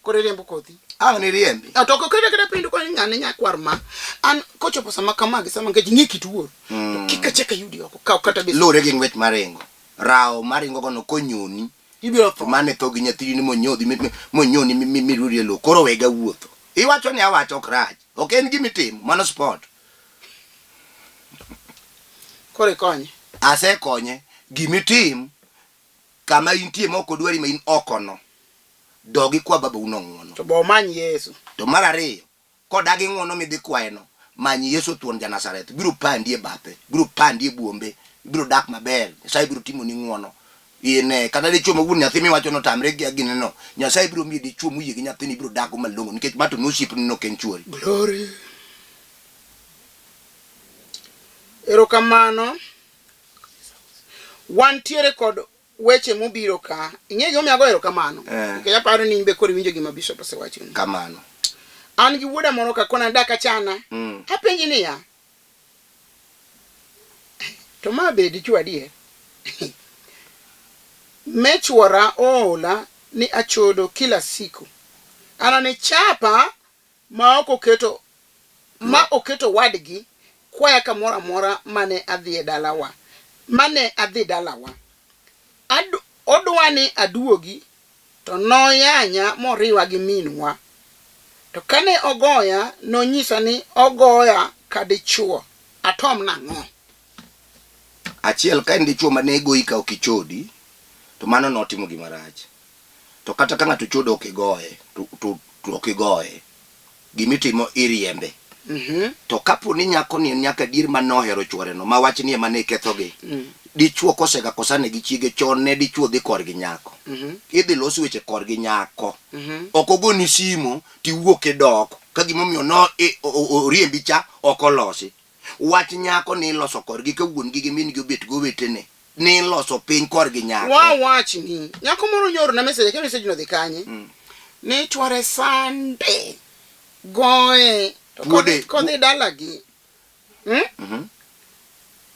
Koro iriembo kothi. Ang' ni riembi. Ah, To ok okete kata pindu koni ng'ane nyakwar ma. An kochopo sama kama gi sama nikech ing'e kit wuoro. To kik achak ayudi oko. Kaw kata besen. Luwore gi ng'wech maringo. Rawo maringo gono konyoni. Ibiro tho. To mane tho gi nyathini monyodhi monyoni miruri e lowo. Koro wega wuotho. Iwacho ni awacho ok rach. Ok en gima itimo. Mano sport. Koro ikonye. Asekonye. Gimitim kama intie ma ok odwari ma in oko no. Dog ikwa babau no ng'uono. To bo omany Yesu. To mar ariyo, kodagi ng'uono midhi kwayeno, many Yesu thuon ja Nazareth. Biro pandi e bathe, biro pandi e buombe, ibiro dak maber. Nyasaye biro timoni ng'uono. Ine, kata dichuo ma wuon nyathi miwacho no tamre gi gine no, Nyasaye biro miyi dichuo moyie gi nyathini ibiro dakgo malong'o nikech ma to nosiepni no ok en chuori. Glory. Erokamano. Wantiere kod weche mobiro ka. Ing'e gimomiyo ago erokamano? Eh. Nikech aparo ni in be koro iwinjo gima bishop osewachoni. Kamano. An gi wuoda moro ka kona dak achana. Apenji niya. To ma be dichuo adier? Me chuora oola ni achodo kila siku. Ananichapa ma ok oketo ma oketo wadgi kwaya kamoro amora mane adhi e dalawa mane adhi dalawa. Ad, odwa ni aduogi to noyanya moriwa gi minwa. To kane ogoya nonyisa ni ogoya ka dichuo. Atom nang'o? Achiel ka en dichuo mane goyi ka ok ichodi, to mano notimo gima rach. To kata ka ng'ato chodo ok igoye, to, to, to ok igoye. Gimitimo iriembe. To kapo ni nyako ni en nyako adier ma nohero chworeno, ma wach ni ema ne kethogi, dichwo kosega kosane gi chiege chon ne dichwo dhi korgi nyako. Idhi los weche korgi nyako. Ok ogoni simo tiwuok idok ka gimomiyo no oriembi cha ok olosi. Wach nyako ni iloso korgi ka wuon gi gi min gi obet gowetene. Ni iloso piny korgi nyako. Wawach ni nyako moro nyooro na message akia message no dhi kanye. Ni chwore sande goye to Puode. kodhi dalagi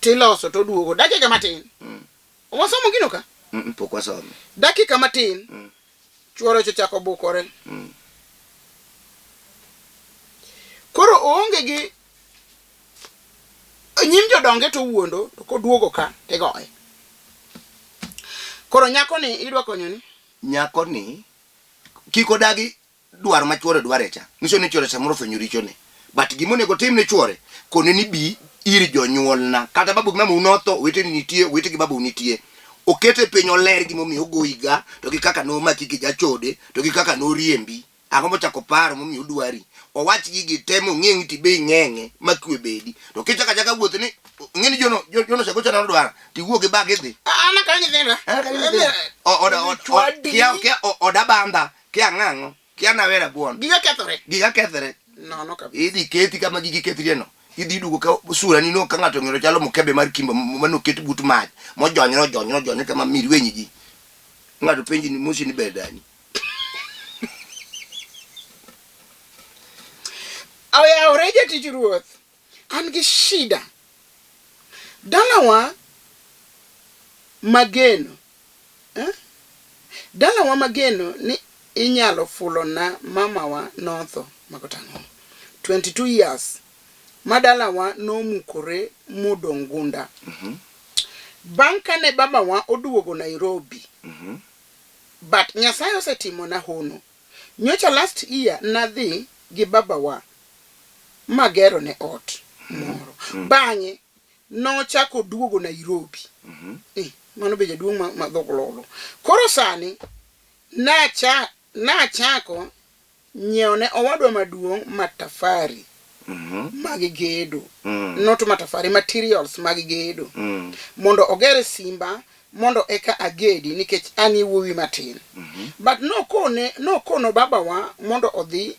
Tiloso to oduogo dakika matin. Wasomo gino ka? Pok wasomo. Dakika matin. Chuore ochako bukore. Koro oonge gi nyim jodonge to owuondo to koduogo ka tigoye. Koro nyako ni idwa konyo ni? Nyako ni kik odagi dwaro ma chuore dware cha nyiso ni chuore samoro ofwenyo richone but gima onego otim ne chuore kone ni bi ir jonyuolna kata babu gi mamau notho oweteni nitie owete gi babau nitie okete piny oler gimomiyo ogoyiga to gi kaka nomaki gi jachode to gi kaka noriembi ang'o mochako paro momiyo odwari owach gigi te mong'eng' ti be ing'eng'e ma kwe bedi to kichako achaka wuoth ni ing'e ni jono jono osegochona nodwara tiwuo gi bag idhi An akawo nyithinda. O- kia kia oda bandha Kia ng'ang'o, kia nawera buon. Giga kethore. Giga kethore. Nono kabisa. Idhi keti kama gigi kethrie no. Idhi duogo ka sura ni no ka ng'ato ong'ero chalo mkebe mar kimbo mano ket but mach. Mojonyre ojonyre ojonyre kama mirwenyi ji. Ng'ato penji ni mosi ni ber dani. Oyawore jatich ruoth. An gi shida. Dalawa mageno Eh? Dalawa mageno ni inyalo fulona mamawa notho mago tang'o 22 years ma dalawa nomukore modong' gunda. Bang' kane babawa oduogo Nairobi, but Nyasaye osetimona hono. Nyocha last year nadhi gi babawa magerone ot moro. Bang'e nochako duogo Nairobi. Mm -hmm. Eh, mano be jaduong' ma, ma dhok lolo. Koro sani nacha nachako nyiewo ne owadwa maduong' matafari mm -hmm. mag gedo mm. not matafari materials mag gedo mm. mondo oger simba mondo eka agedi nikech an e wuowi matin mm -hmm. but nokone nokono babawa mondo odhi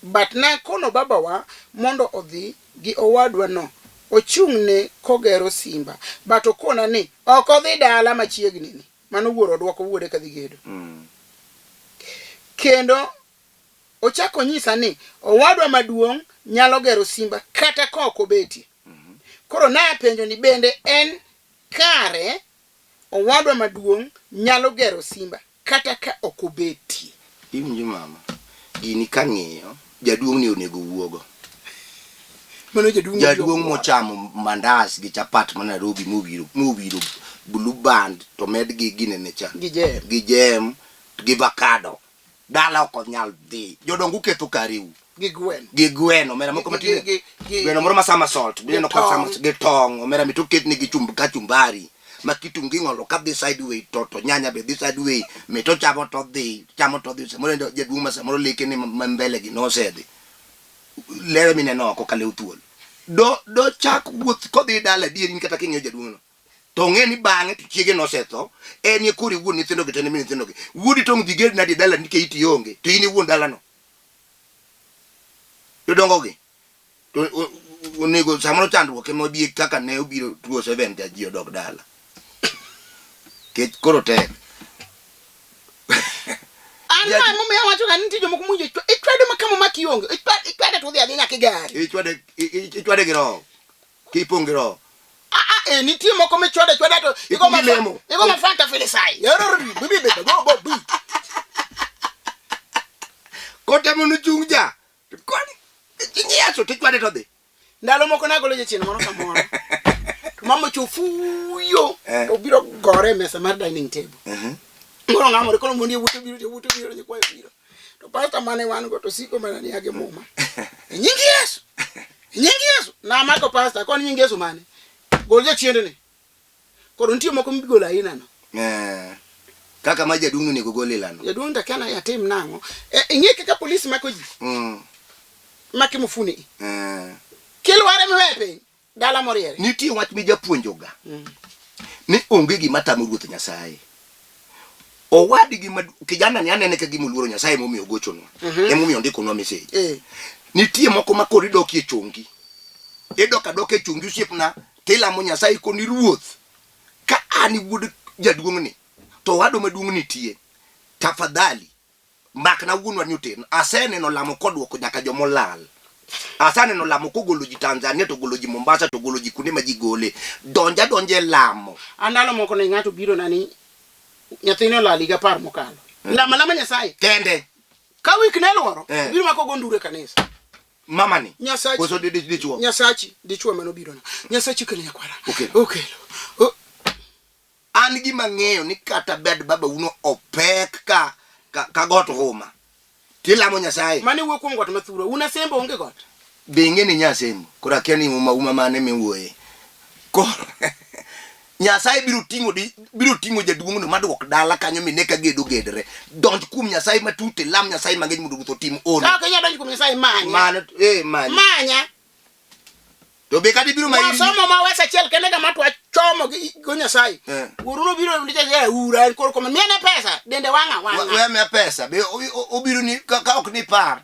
But nakono babawa mondo odhi gi owadwa no ochung ne kogero simba but okona ni ok odhi dala machiegni ni mano wuoro oduoko wuode kadhi gedo. Kendo ochako onyisa ni owadwa maduong' nyalo gero simba kata ka ok obetie. Koro napenjo ni bende en kare owadwa maduong' nyalo gero simba Kata ka ok obetie. Iwinjo mama, gini kang'iyo, jaduong' ni onego wuogo. Mano jaduong' Jaduong' mochamo mandas gi chapat ma Nairobi mowiro mowiro blue band to med gi ginene cha. Gi jam. Gi jam gi avocado. Dala ok onyal dhi. Jodongo uketho kareu. Gi gweno. Gi gweno, omera moko matin. Gweno moro ma somersault, mineno ka somersault gi tong', omera mit oketni gi chumb kachumbari. Ma kitungu ing'olo ka dhi sideway to to nyanya be dhi sideway, mit ochamo to dhi, chamo to dhi. Samoro en jaduong' ma samoro leke ne ma mbele gi nosedhi. Lewe mineno oko ka lew thuol. Do do chak wuoth kodhi dala adieri in kata king'iyo jaduong' no. To ong'e ni bang'e to chiege nosetho, en e koro e wuon nyithindo gi to en e min nyithindo gi. Wuodi to dhi ged nadi e dalani nikech iti onge, to in e wuon dalano. Jodongo gi to onego samoro chandruok ema obi kaka ne obiro 207 cha ji odok dala. Kech koro tek. An ma emomiyo awacho ga ni nitie jomoko mowinjo ichwado ma kama omaki onge. Ichwade to odhi adhi nyaka e gari. Ichwade ichwade gi roho. Kipong' gi roho. Ah, ah, eh, nitie moko michwado achwada to igo ma Lemo. igo ma Fanta Filisai. Bi bi bi bo bo bi. Kotemo nochung' ja. Koni ing'iyaso tichwade to dhi. Ndalo moko nagolo jachien moro kamoro. To mama ochofuyo Eh. to biro gore e mesa mar dining table. Mhm. Koro ng'amore koro mondi wuto biro to wuto biro nyikwayo biro. To pastor mane wan go to siko mana ni age muma. E nying Yesu. E nying Yesu. Namako pastor kon nying Yesu mane. Gol jachiendni. Koro nitie moko migolo aina no. Eh. Kaka ma jaduong' onego gol ilano. Jaduong' to akia ni atim nang'o. E, ing'e kaka polis mako ji. Maki mufuni. Kilware miweye piny. Dala moriere. Nitie wach mijapuonjoga. Ni onge gima tamo Ruoth Nyasaye. Owadgi ma kijana ni anene ka gima oluoro Nyasaye emomiyo ogochonwa. Emomiyo ondikonwa message. Nitie moko ma koro idokie chongi. Idok adoka e chongi osiepna tilamo Nyasaye koni Ruoth ka an wuod jaduong'ni to owadwa maduong' nitie tafadhali makna wuonwa ni oterna. Aseneno lamo kodwoko nyaka jomolal. Aseneno lamo kogolo ji Tanzania to golo ji Mombasa to golo ji kuonde ma ji gole. Donja donja e lamo. An ndalo moko ne ng'ato biro na ni nyathine olal higa apar mokalo. Lama lama Nyasaye. Kende. Ka wik ne luoro, biro mako go nduru e kanisa. Mama ni. Nyasachi. Koso dichuo. Nyasachi, dichuo mane obirona. Nyasachi okelo nyakwara. Okelo. Okelo. O- An gima ng'eyo ni kata bed baba uno opek ka ka, ka got huma. Tilamo Nyasaye. Mane wuok kuom got mathuro. Un asembo onge got. Be ing'e ni nyasembo. Koro akia ni uma uma mane miwuoye. Koro Nyasaye biro ting'o di biro ting'o jaduong'no maduok dala kanyo mine ka gedo gedre. Donj kuom Nyasaye matut ilam Nyasaye mang'eny mondo Ruoth otim ono. Ka ok inyal donjo kuom Nyasaye manya. Mano eh manya. Manya. To be kata ibiro ma iri. Wasomo ma wes achiel kende ga matwa chomo gi go Nyasaye. Eh. Wuoru nobiro ndicha e ura en koro koma miene pesa dende wang'a wang'a. We miya pesa. Be obiro ni ka ka ok ni par.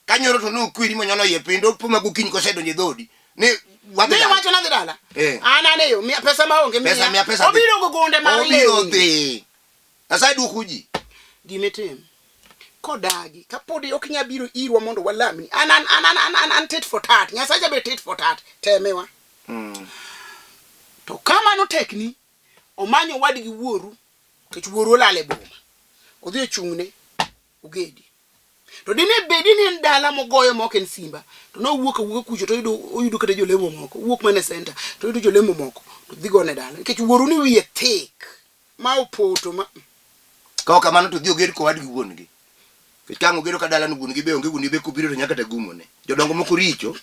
Ka nyoro to nokweri monyono iye piny to opo ma gokinyi kosedonjo e dhodi. Ni wadhi Ni dala. wacho nadhi dala. Eh. An an e yo miya pesa maonge miya. Pesa miya pesa dhi. Obiro go gonde mar Obiro lewni. dhi. Nyasaye dwoko ji. Gima itim. Kodagi kapodi ok inyal biro irwa mondo walamni. An an an an an an, an tit for tat. Nyasacha be tit for tat. Temewa. To ka mano tekni, omanyo owadgi wuoru, nikech wuoru olal e boma. Odhi ochung'ne ogedi. To dine bedi ni en dala mogoyo ma ok en simba, to nowuok awuoka kucho to oyudo oyudo kata jolemo moko. Owuok mana e center to oyudo jolemo moko to dhi gone dala. Nikech wuoru ni wiye thick ma opoto ma Ka ok kamano to dhi oged kowadgi wuon-gi. Nikech ka ang' ogedo ka dalano wuon-gi be onge wuon-gi be kobiro to nyaka to gumone. Jodongo moko richo.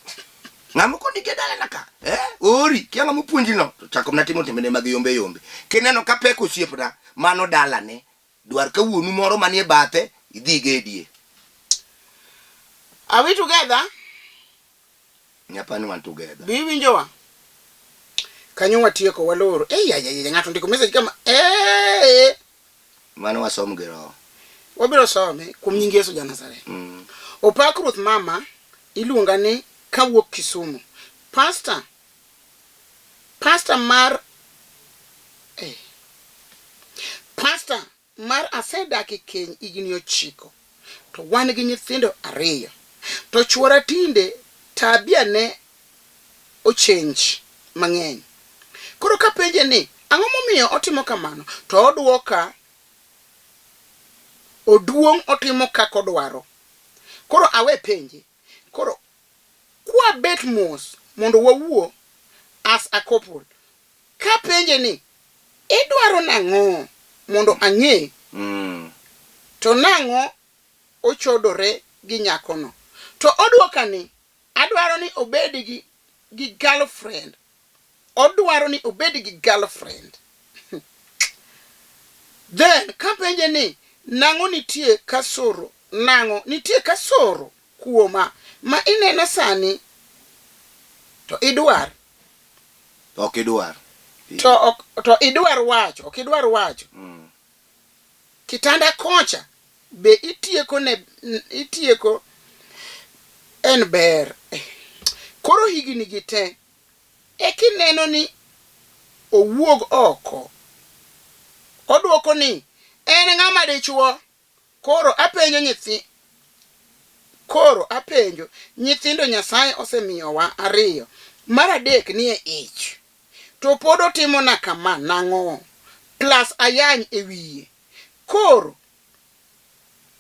Ng'ama okoni ge dalana ka? Eh? Ori, kia ng'ama opuonji no. To chako mana timo timbene mag yombe yombe. Kineno ka pek osiepna, mano dalane. Dwar ka wuonu moro manie bathe, idhi igedie. Are we together? Nyapani wan together. Be iwinjowa? Kanyo watieko waloro. Ei, ai, ai, ng'ato ndiko message kama. Eh, Mano wasom gi roho. wabiro some kuom nying Yesu ja Nazareth. Opak Ruoth mama iluonga ni kawuok Kisumu. Pastor Pastor mar eh. Pastor mar asedak e keny higni ochiko to wan gi nyithindo ariyo. To chuora tinde tabia ne ochange mang'eny. Koro kapenje ni ang'o momiyo otimo kamano to oduoka oduong' otimo kaka odwaro. Koro awe penje. Koro kwabet mos mondo wawuo as a couple kapenje ni idwaro nang'o mondo ang'e to nang'o ochodore gi nyakono. To odwoka ni adwaro ni obed gi gi girlfriend. Odwaro ni obed gi girlfriend. Then kapenje ni nang'o nitie kasoro nang'o nitie kasoro kuoma ma ineno sani to idwar Ok idwar. to ok to idwar wacho ok idwar wacho kitanda kocha be itieko ne itieko en ber koro higni gi te ekineno ni owuog oko odwoko ni en ng'ama dichuo koro apenjo nyithi koro apenjo nyithindo Nyasaye osemiyowa ariyo mar adek nie ich to pod otimona kama nang'o plus ayany e wiye koro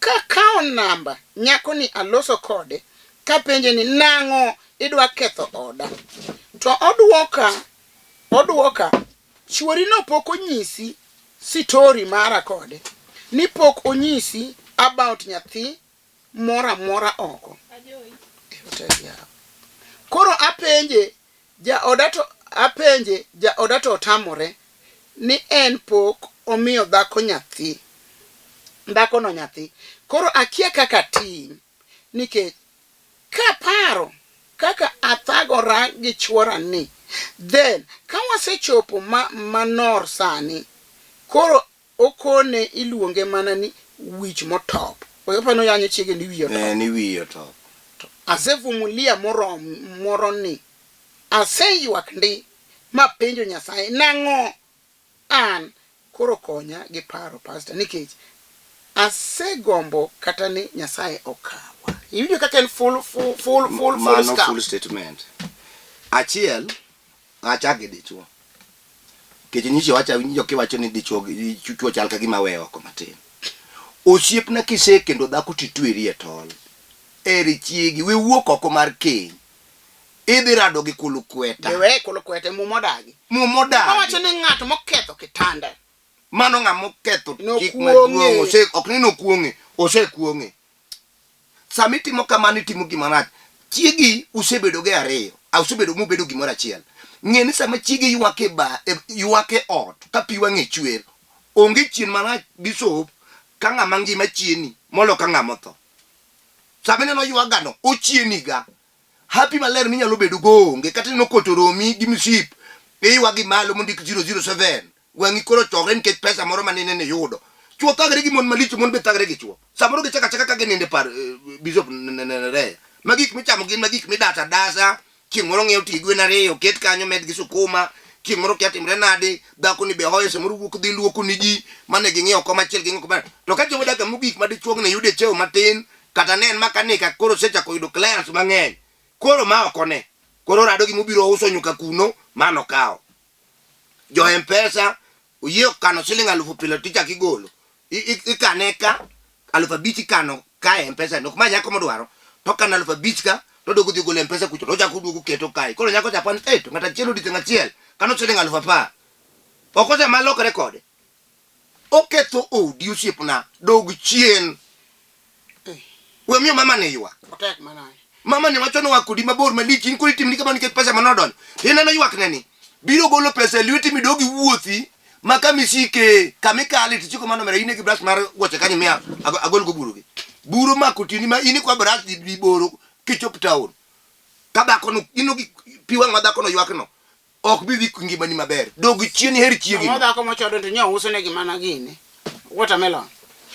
kakawo namba nyakoni aloso kode kapenje ni nang'o idwa ketho oda to odwoka odwoka chuori no pok onyisi sitori mara kode ni pok onyisi about nyathi moro amora oko. Koro apenje jaoda to apenje jaoda to otamore ni en pok omiyo dhako nyathi. Dhakono nyathi. Koro akia kaka atim nikech kaparo kaka athagora gi chuora ni, then ka wasechopo ma manor sani, koro okone iluonge mana ni wich motop. Opa noyanyo chiege ni wiye otop. Eh, ni wiye otop. Asevumilia morom moro ni. Aseywak ndi mapenjo Nyasaye nang'o An koro konya gi paro pastor nikech asegombo kata ni Nyasaye okawa. Iwinjo kaka en full full full full full Mano stop. full statement. Achiel, achak gi dichuo. Nikech nyicho wacho awinjo kiwacho ni dichuo gi chuo chal ka gima weyo oko matin. Osiepna kisekendo dhako titweri e tol. Eri chiegi, we wuok oko mar keny. Idhi rado gi kulukweta. Be we kulukweta muma odagi. Muma odagi. Owacho ni ng'at moketho kitanda. Mano ng'ama oketho chik maduong' ose ok ni nokuong'e, osekuong'e. Sama itimo kamano itimo gima rach. Chiegi usebedo go e ariyo, usebedo mubedo gimoro achiel. Ng'e ni sama chiegi ywak e ba, e, ywak e ot ka pi wang'e chwer, onge chien marach Bishop ka ng'ama ngima chieni molo ka ng'ama otho. Sama ineno ywagano, ochieniga. Happy maler minyalo bedo go onge kata ineno koto romi gi msip iywa gi malo mondik 007 wang'i koro chokre nikech pesa moro manene ni yudo. Chwo thagre gi mon malich mon be thagre gi chwo. Samoro gichako achaka ka ginindo e par eh, Bishop Nereya. Ma gik michamo gin ma gik midasa adasa chieng' moro ng'iew tie gwen ariyo ket kanyo med gi sukuma chieng' moro kia timre nade dhako ni be hoyo samoro wuok dhi luoko ni ji mane ging'iewo komachiel ging'iewo koma to ka chopo dakika mogik ma dichuogni yude cheo matin Kata ne en makanika koro osechako yudo clients mang'eny. Koro ma ok one. Koro rado gi mobiro uso nyuka kuno, mano kawo. Jo M-Pesa oyie okano siling alufu pile tichako igolo. Ikane ka, 5000 ikano ka e M-Pesa ni. Ok ma nyako modwaro. To okano 5000 ka, to oduogo odhi ogolo e M-Pesa kucho, to ochako oduogo oketo kae. Koro nyako cha paro ni, eh, to ng'ato achiel odiochieng' achiel, kano siling 10,000. Ok osema lokre kode. Oketho odi osiepna, dog chien. Eh. We miyo mama ni ywak. Otek manade. Mama ni wacho noa kodi mabor malich in koro itimni kamano nikech pesa mane odonjo. Ineno ywakne ni biro golo pesa e lweti midog iwuothi ma kama isike kama ikale tichiko mano omera in e gi brush mar wuoche kanyo miya agol go buro gi. Buro mako tieni ma in ikwa brush di di boro kichop town. Ka dhako no ino gi pi wang' ma dhako no ywak no ok bi dhi ngimani maber. Dog chien iher chiegi. Ang'o dhako mochodo to nyo uso negi mana gini. Watermelon.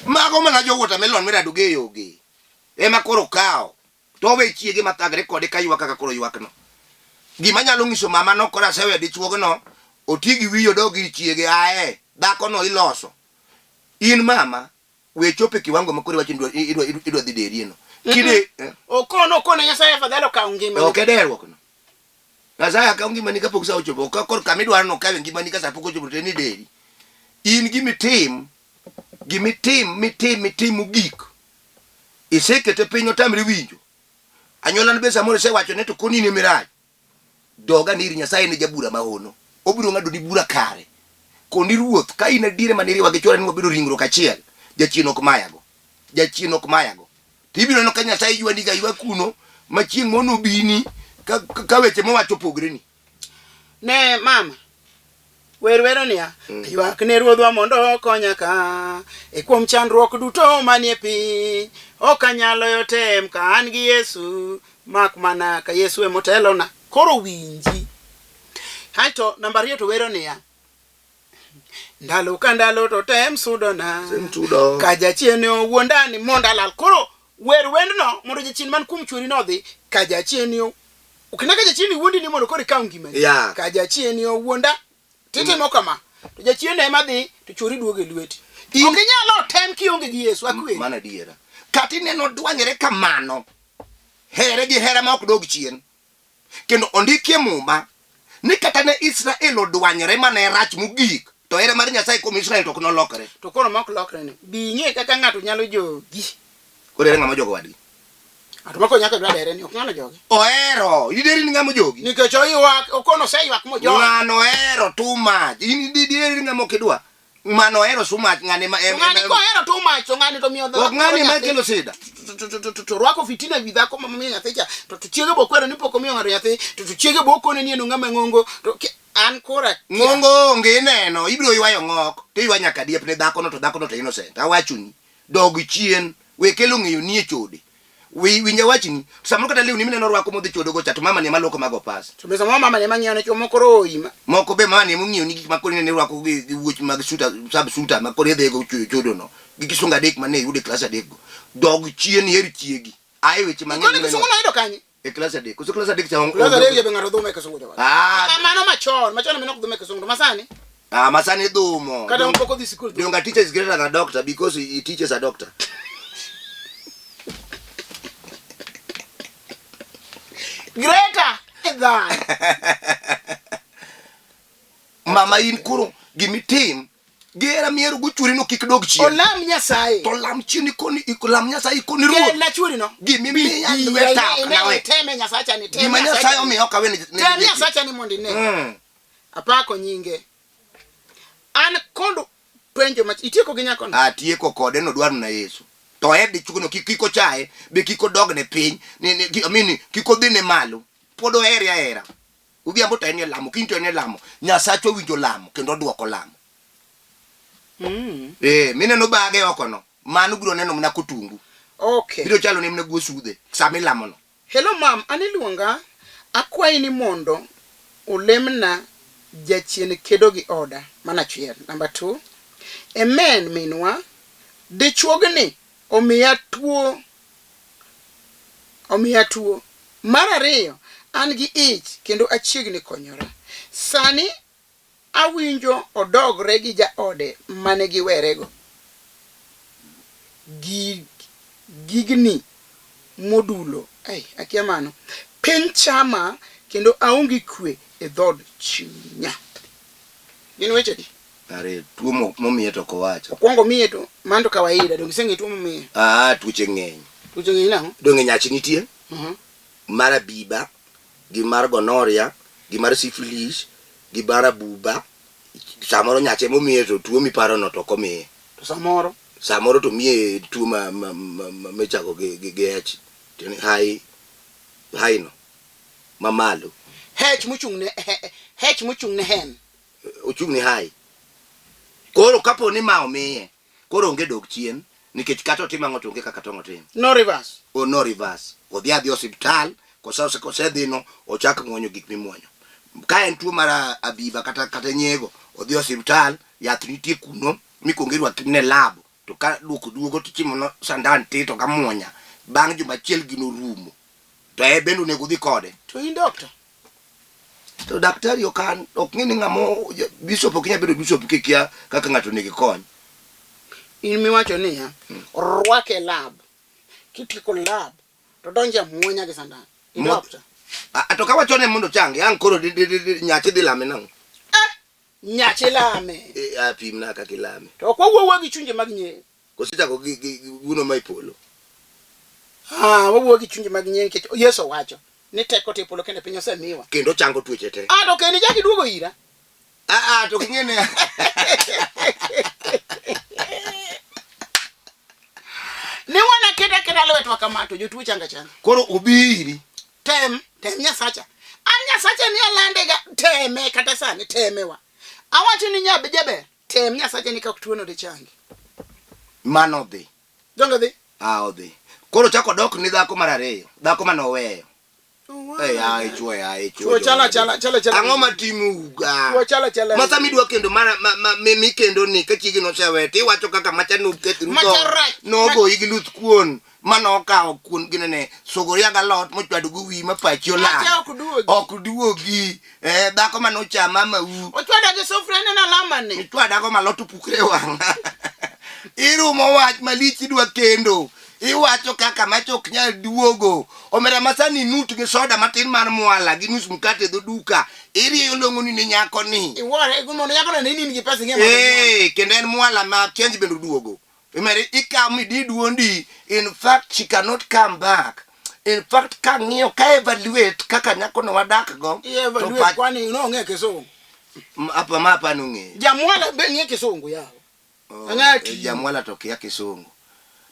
Mago mana jo watermelon mirado gi e yogi. Ema koro kawo. To owe chiege mathagre kode ka ywak kaka koro ywakno. Gima anyalo nyiso mama no koro aseweyo dichuogno, oti gi wiye odog ir chiege ae dhakono iloso. In mama we chopo e kiwango ma koro iwacho ni idwa idwa idwa dhi derie no. Kide eh? Okono okono Nyasaye afadhali okaw ngimani. Ok e derruok no. Nyasaye akaw ngimani kapok sa ochopo. Ka koro kama idwaro no okawe ngimani ka sa pok ochopo to en ideri. In gimitim, gimitim, mitim, mitim mogik. Isekete piny otamre winjo. Anyuolani be samoro isewacho ne to koni in emirach. Doga ni ir Nyasaye ne jabura mahono. Obiro ng'adoni bura kare. Koni ruoth, ka in adier ema niriwa gi chwora ni wabedo ringruok achiel, jachien ok mayago. Jachien ok mayago. To ibiro neno ka Nyasaye ywani ga ywa kuno ma chieng' moro nobini ka, ka, ka weche mowacho opogreni. Ne mama, wer wero niya, Aywak ne Ruodhwa mondo okonya ka, e kuom chandruok duto manie piny. Ok anyal loyo tem ka an gi Yesu, mak mana ka Yesu emotelona. Koro winji. Aeto namba ariyo to wero niya, ndalo ka ndalo to tem sudona Tem sudo. ka jachien owuonda ni mondo alal koro wer wendno mondo jachien man kuom chuori nodhi ka jachien o ok ne ka jachien wuondi ni mondo koro ikaw ngimani Yeah. ka jachien owuonda titimo kama to jachien ema dhi to chuori duogo e lweti In- ok inyal tem kionge gi Yesu akweri Mano adiera. Kata ineno dwanyore kamano, here gi hera ma ok dog chien. Kendo ondikie Muma ni kata ne Israel odwanyore mane rach mogik, to hera mar Nyasaye kuom Israel to ok nolokre. To koro ma ok lokre ni, bi ing'e kaka ng'ato nyalo jogi. Koro ere ng'ama ojogo wadgi? Ng'ato mako nyaka dwa dere ni ok ng'ano jogi. Ohero, ideri ni ng'ama ojogi. Nikech oywak, okono oseywak mojony. Ng'ano ohero too much. In ideri ni ng'ama ok idwa. Ng'ano ohero so much, ng'ane ma To ng'ani kohero too much to ng'ani to miyo dhako. Ok ng'ani ma kelo sida. To rwako fitina ewi dhako ma miyo nyathi cha. To to chiege bo kwero ni pok omiyo ng'ato nyathi. To to chiege bo kone ni en ng'ama ng'ongo. To an kora Ng'ongo onge ineno, ibiro ywayo ng'ok, to iywa nyaka diep ne dhakono to dhakono to innocent. Awachoni. Dog chien, we kelo ng'eyo ni e chode. Wi winja wachni, samoro kata lewni mineno rwako modhi chodo go cha to mama ni ema luoko mago pas. To be samoro mama ni ema ng'iewo ne chwo moko koro oima. Moko be mama ni ema ong'iewo ni gik ma koro ineno irwako gi, gi wuoch mag suta, sab suta ma koro idhigo chodo chodo no. Gi kisungu adek mane iyudo e klas adek go. Dog chien iher chiegi. Ae weche mang'eny Koro mineno kisungu noyudo kanye? e klas adek. Koso klas adek cha Klas adek ja be ng'ato dhume kisungu jawa. Ah, Ah, mano machon, machon mane ok dhume kisungu, to masani ah, masani dhumo. kata pok odhi sikul. Donge a teacher is greater than a doctor because he, he teaches a doctor. Greater than. Mama in koro gimitim gera miero go chwori no kik dog chien. Olam Nyasaye. To lam chien ikoni lam Nyasaye ikoni ruoth. Kelna chwori no. Gimimiya lweta ok nawe. Teme Nyasacha ni teme. Gima Nyasaye omiya ok awe ne Tem Nyasacha ni mondo ine. Apako nyinge. An kod penjo ma itieko gi nyakono. Atieko kode no dwaro na Yesu. To en dichuo no kik kik ochaye, be kik odogne piny, ni, ni, I mean, kik odhine malo. Pod ohere ahera. Odhiambo to en e lamo, kiny to en e lamo. Nyasachwa winjo lamo kendo odwoko lamo. Eh, mineno bage oko no, mano biro neno mana kotungu. Okay. Biro chalo ne mana guo sudhe sama ilamo no. Hello mam, an iluonga, akwayi ni mondo olemna jachien kedo gi oda. Mano achiel. Number 2. Amen minwa, dichuogni omiya tuo omiya tuo. Mar ariyo, an gi ich kendo achiegni konyora. Sani awinjo odogre gi jaode mane giwerego. Gi gigni modulo, ai, akia mano. Piny chama kendo aonge kwe e dhood chunya. Gin wechegi. Are tuo momiye to ok owacho. Okwongo miye to mano to kawaida, donge iseng'eyo tuo momiye? Ah, tuoche ng'eny. Tuoche ng'eny nang'o? Donge nyach nitie? Mhm. Mar abiba, gi mar gonorrhea, gi mar syphilis, gi mar abuba. Samoro nyach ema omiye to tuo miparono to ok omiye. To samoro Samoro to miye tuo ma, ma, ma, ma, michako gi, gi, gi H. Tiende ni high, high no. Mamalo. H mochung' ne H mochung' ne hen. Ochung' ne high. Koro kapo ni ma omiye, koro onge dok chien, nikech kata otim ang'o to onge kaka tong' otim. No reverse. O no reverse. Odhi adhi osiptal, kose kosedhi no, ochak muonyo gik mimuonyo. Ka en tuo mar abiba kata kata nyiego, odhi osiptal, yath nitie kuno, mikwongo irwaki ne lab, to ka duoko duogo to ichimo no sandan ti to gamuonya. Bang' juma achiel gino rumo. To en bende onego udhi kode. To in doctor? To daktari ok an, ok ng'e ni ng'ama bishop ok nyal bedo bishop kikia kaka ng'ato onego ikony. In miwacho niya, rwake e lab. Kitieko lab, to donjo e muonya gi sandan. In doctor. A to kawacho ne mondo ochangi, ang' koro di, di, di, di, nyachi dhi lame nang'o? Eh, nyachi lame. E, a pimna kaka ilame. To ok wawuo gi chunje mag nyiri. Koso ichako gi, gi, gi guno ma e polo. Ah, wawuo gi chunje mag nyiri nikech Yesu owacho ni teko te polo kendo piny osemiwa. Kendo chango tuoche te. Ah, to kendo ichak iduogo ira. Ah, ah, to king'e ne. Ni wana keta keta lwetwa kama to jotuo changa changa. Koro obiri. Tem, tem Nyasacha. An Nyasacha ni alande ga teme kata sani temewa. Awacho ni nyabe jaber. Tem Nyasacha ni kak tuono dichangi. Mano dhi. Donge dhi? Ah, odhi. Koro chako dok ni dhako mar ariyo. Dhako mane oweyo. Eh, ai chwo, ai chwo. Chwo chala chala chala chala. Ang'o matimo uga? Chwo chala chala. Ma sama idwa kendo mara ma, ma, mi, mi kendo ni ka chiegi nosewe to iwacho kaka macha nokethru Macha rach. nogoyi gi luth kuon mane okawo kuon ginene suguria galot mochwado go wiyi ma pachi olal. Macha ok duogi. Ok duogi. Eh, dhako mane ochama mau. Ochwada gi sufria ne nalama ni. Ichwada go malot opukre e wang'a. Irumo wach malich idwa kendo. Iwacho kaka macha ok nyal duogo. Omera masani inut gi soda matin mar mwala gi nus mkate e dho duka. Irieyo long'oni ne nyako ni. Iwuore mondo nyako no ne in gi pesa ing'e mondo. Eh, kendo en mwala ma change bende oduogo. Imeri ikaw midi duondi. In fact she cannot come back. In fact kang'iyo ka evaluate kaka nyako no wadak go. I evaluate kwani nong'e kisungu. Apa ma apa nong'eyo. Jamwala be ng'e kisungu yawa. Oh, Ang'ati. eh, Jamwala to kia kisungu.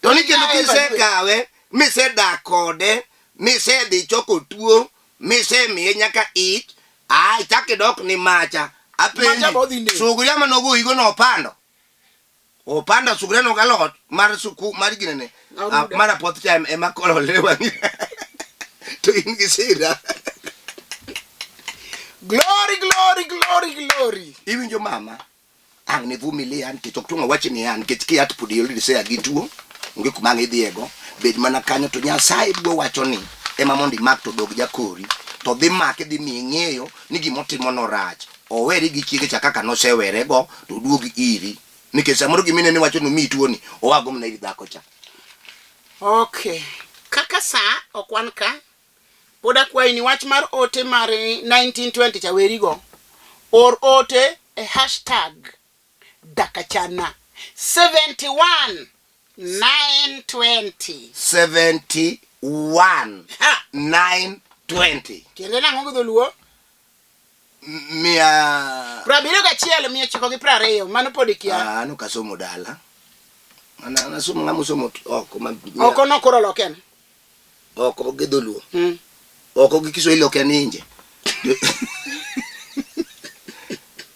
To ni kendo Nya evaluate. kisekawe misedak kode misedhi choko tuo misemiye nyaka ich a ichak idok ni macha Macha be odhi apenji negi. suguria manogoyigo nopando. Opanda sugre no galot mar suku mar ginene. Aruda. Mar apoth cha ema koro lewa. To in gi sida. Glory, glory, glory, glory. Iwinjo mama? Ang' ne vumilia nikech ok tong' awach niya nikech kiat pod already say gi tuo onge kuma ang' idhiyego bed mana kanyo to Nyasaye biro wacho ni ema mondo imak to dog jakori to dhi make dhi miye ng'eyo ni gimotimo no rach owere gi chiege cha kaka nosewerego to oduog iri nikech samoro gimine ni wacho ni omiyi tuoni oa go mana ir dhako cha Okay. Kaka saa ok wan ka, pod akwayi ni wach mar ote mar 1920 cha werigo. Or ote e hashtag Dakachana 71 920. 71 Ha! 920 Tiende nang'o gi dholuo? Mia 71 920 mano pod ikia. Ah, an ok asomo dala. An an asomo ng'ama osomo oko ma Oko no koro loken. Oko gi dholuo. Oko gi Kiswahili ok en inje.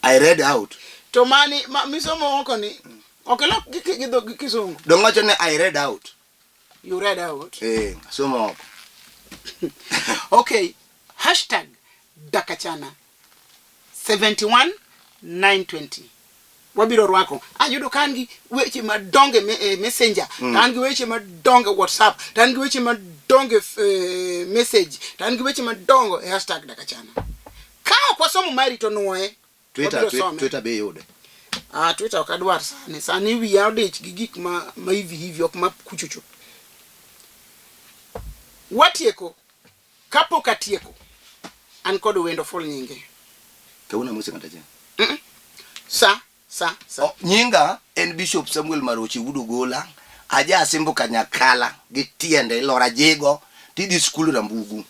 I read out. To mani ma, misomo oko ni ok ilok gi gi gi gi Kisungu. Dong wacho ni I read out. You read out. Eh, asomo oko. Okay. Hashtag Dakachana 71 920. Wabiro rwako. Ayudo ka an gi weche madongo e e messenger, to an gi weche madongo e WhatsApp, to an gi weche madongo e message, to an gi weche madongo e hashtag Dakachana. Ka ok wasomo mari to nuoye. Twitter, Wabiro Twitter, some. Twitter be yude. Ah, Twitter ok adwar sani. Sani wiya odich gi gik ma ma hivi hivi ok ma kuchocho. Watieko. Kapok atieko, an kod wendo full nyinge. Kawuono amose ng'ato achiel. Sa, sa, sa. Oh, nyinga en Bishop Samuel Marochi Wuod Ogola. Aja Asembo Kanyakala gi tiende ilora jego tidhi skul Rambugu.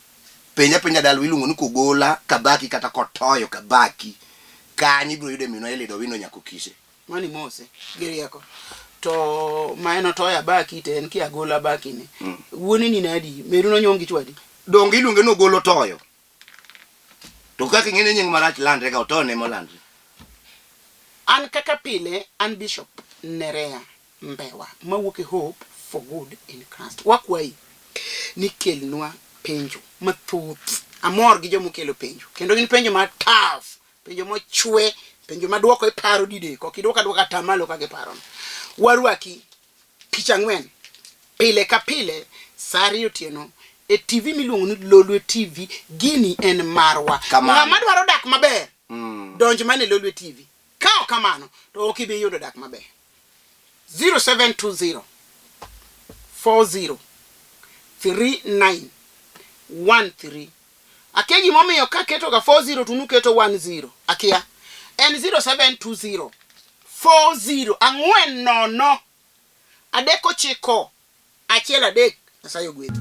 Penja penja dalawa iluongo ni Kogola, Kabaki kata Kotoyo Kabaki. Kanyo ibiro yude minwa Elido Wino Nyakokise. Mani mose gi rieko. To ma en otoyo abaki to en kia gola abaki ni. Wuone ni nadi? Meru nonyuom gi chwadi? Donge iluonge ni Ogolo Otoyo? To kaka ing'e ni nying marach landre ga Otoyo ne molandre. An kaka pile an Bishop Nerea Mbewa mawuok e Hope for Good in Christ. Wakwayi ni kelnwa penjo mathoth. Amor gi joma okelo penjo kendo gin penjo ma tough, penjo mochwe, penjo ma dwoko iparo didek, ok idwok adwoka atamalo kaka iparono. Warwaki tich ang'wen pile ka pile saa ariyo otieno e TV miluongo ni Lolwe TV. Gini en marwa. Ng'ama dwaro dak maber donj mana e Lolwe TV. Ka ok kamano to ok ibi yudo dak maber. 0720 40 39 13 Akia gimomiyo kaketo ga 40 to nuketo 10. Akia. En 0720 40 4 0 3 9 1 3. Nyasaye ogwedhi.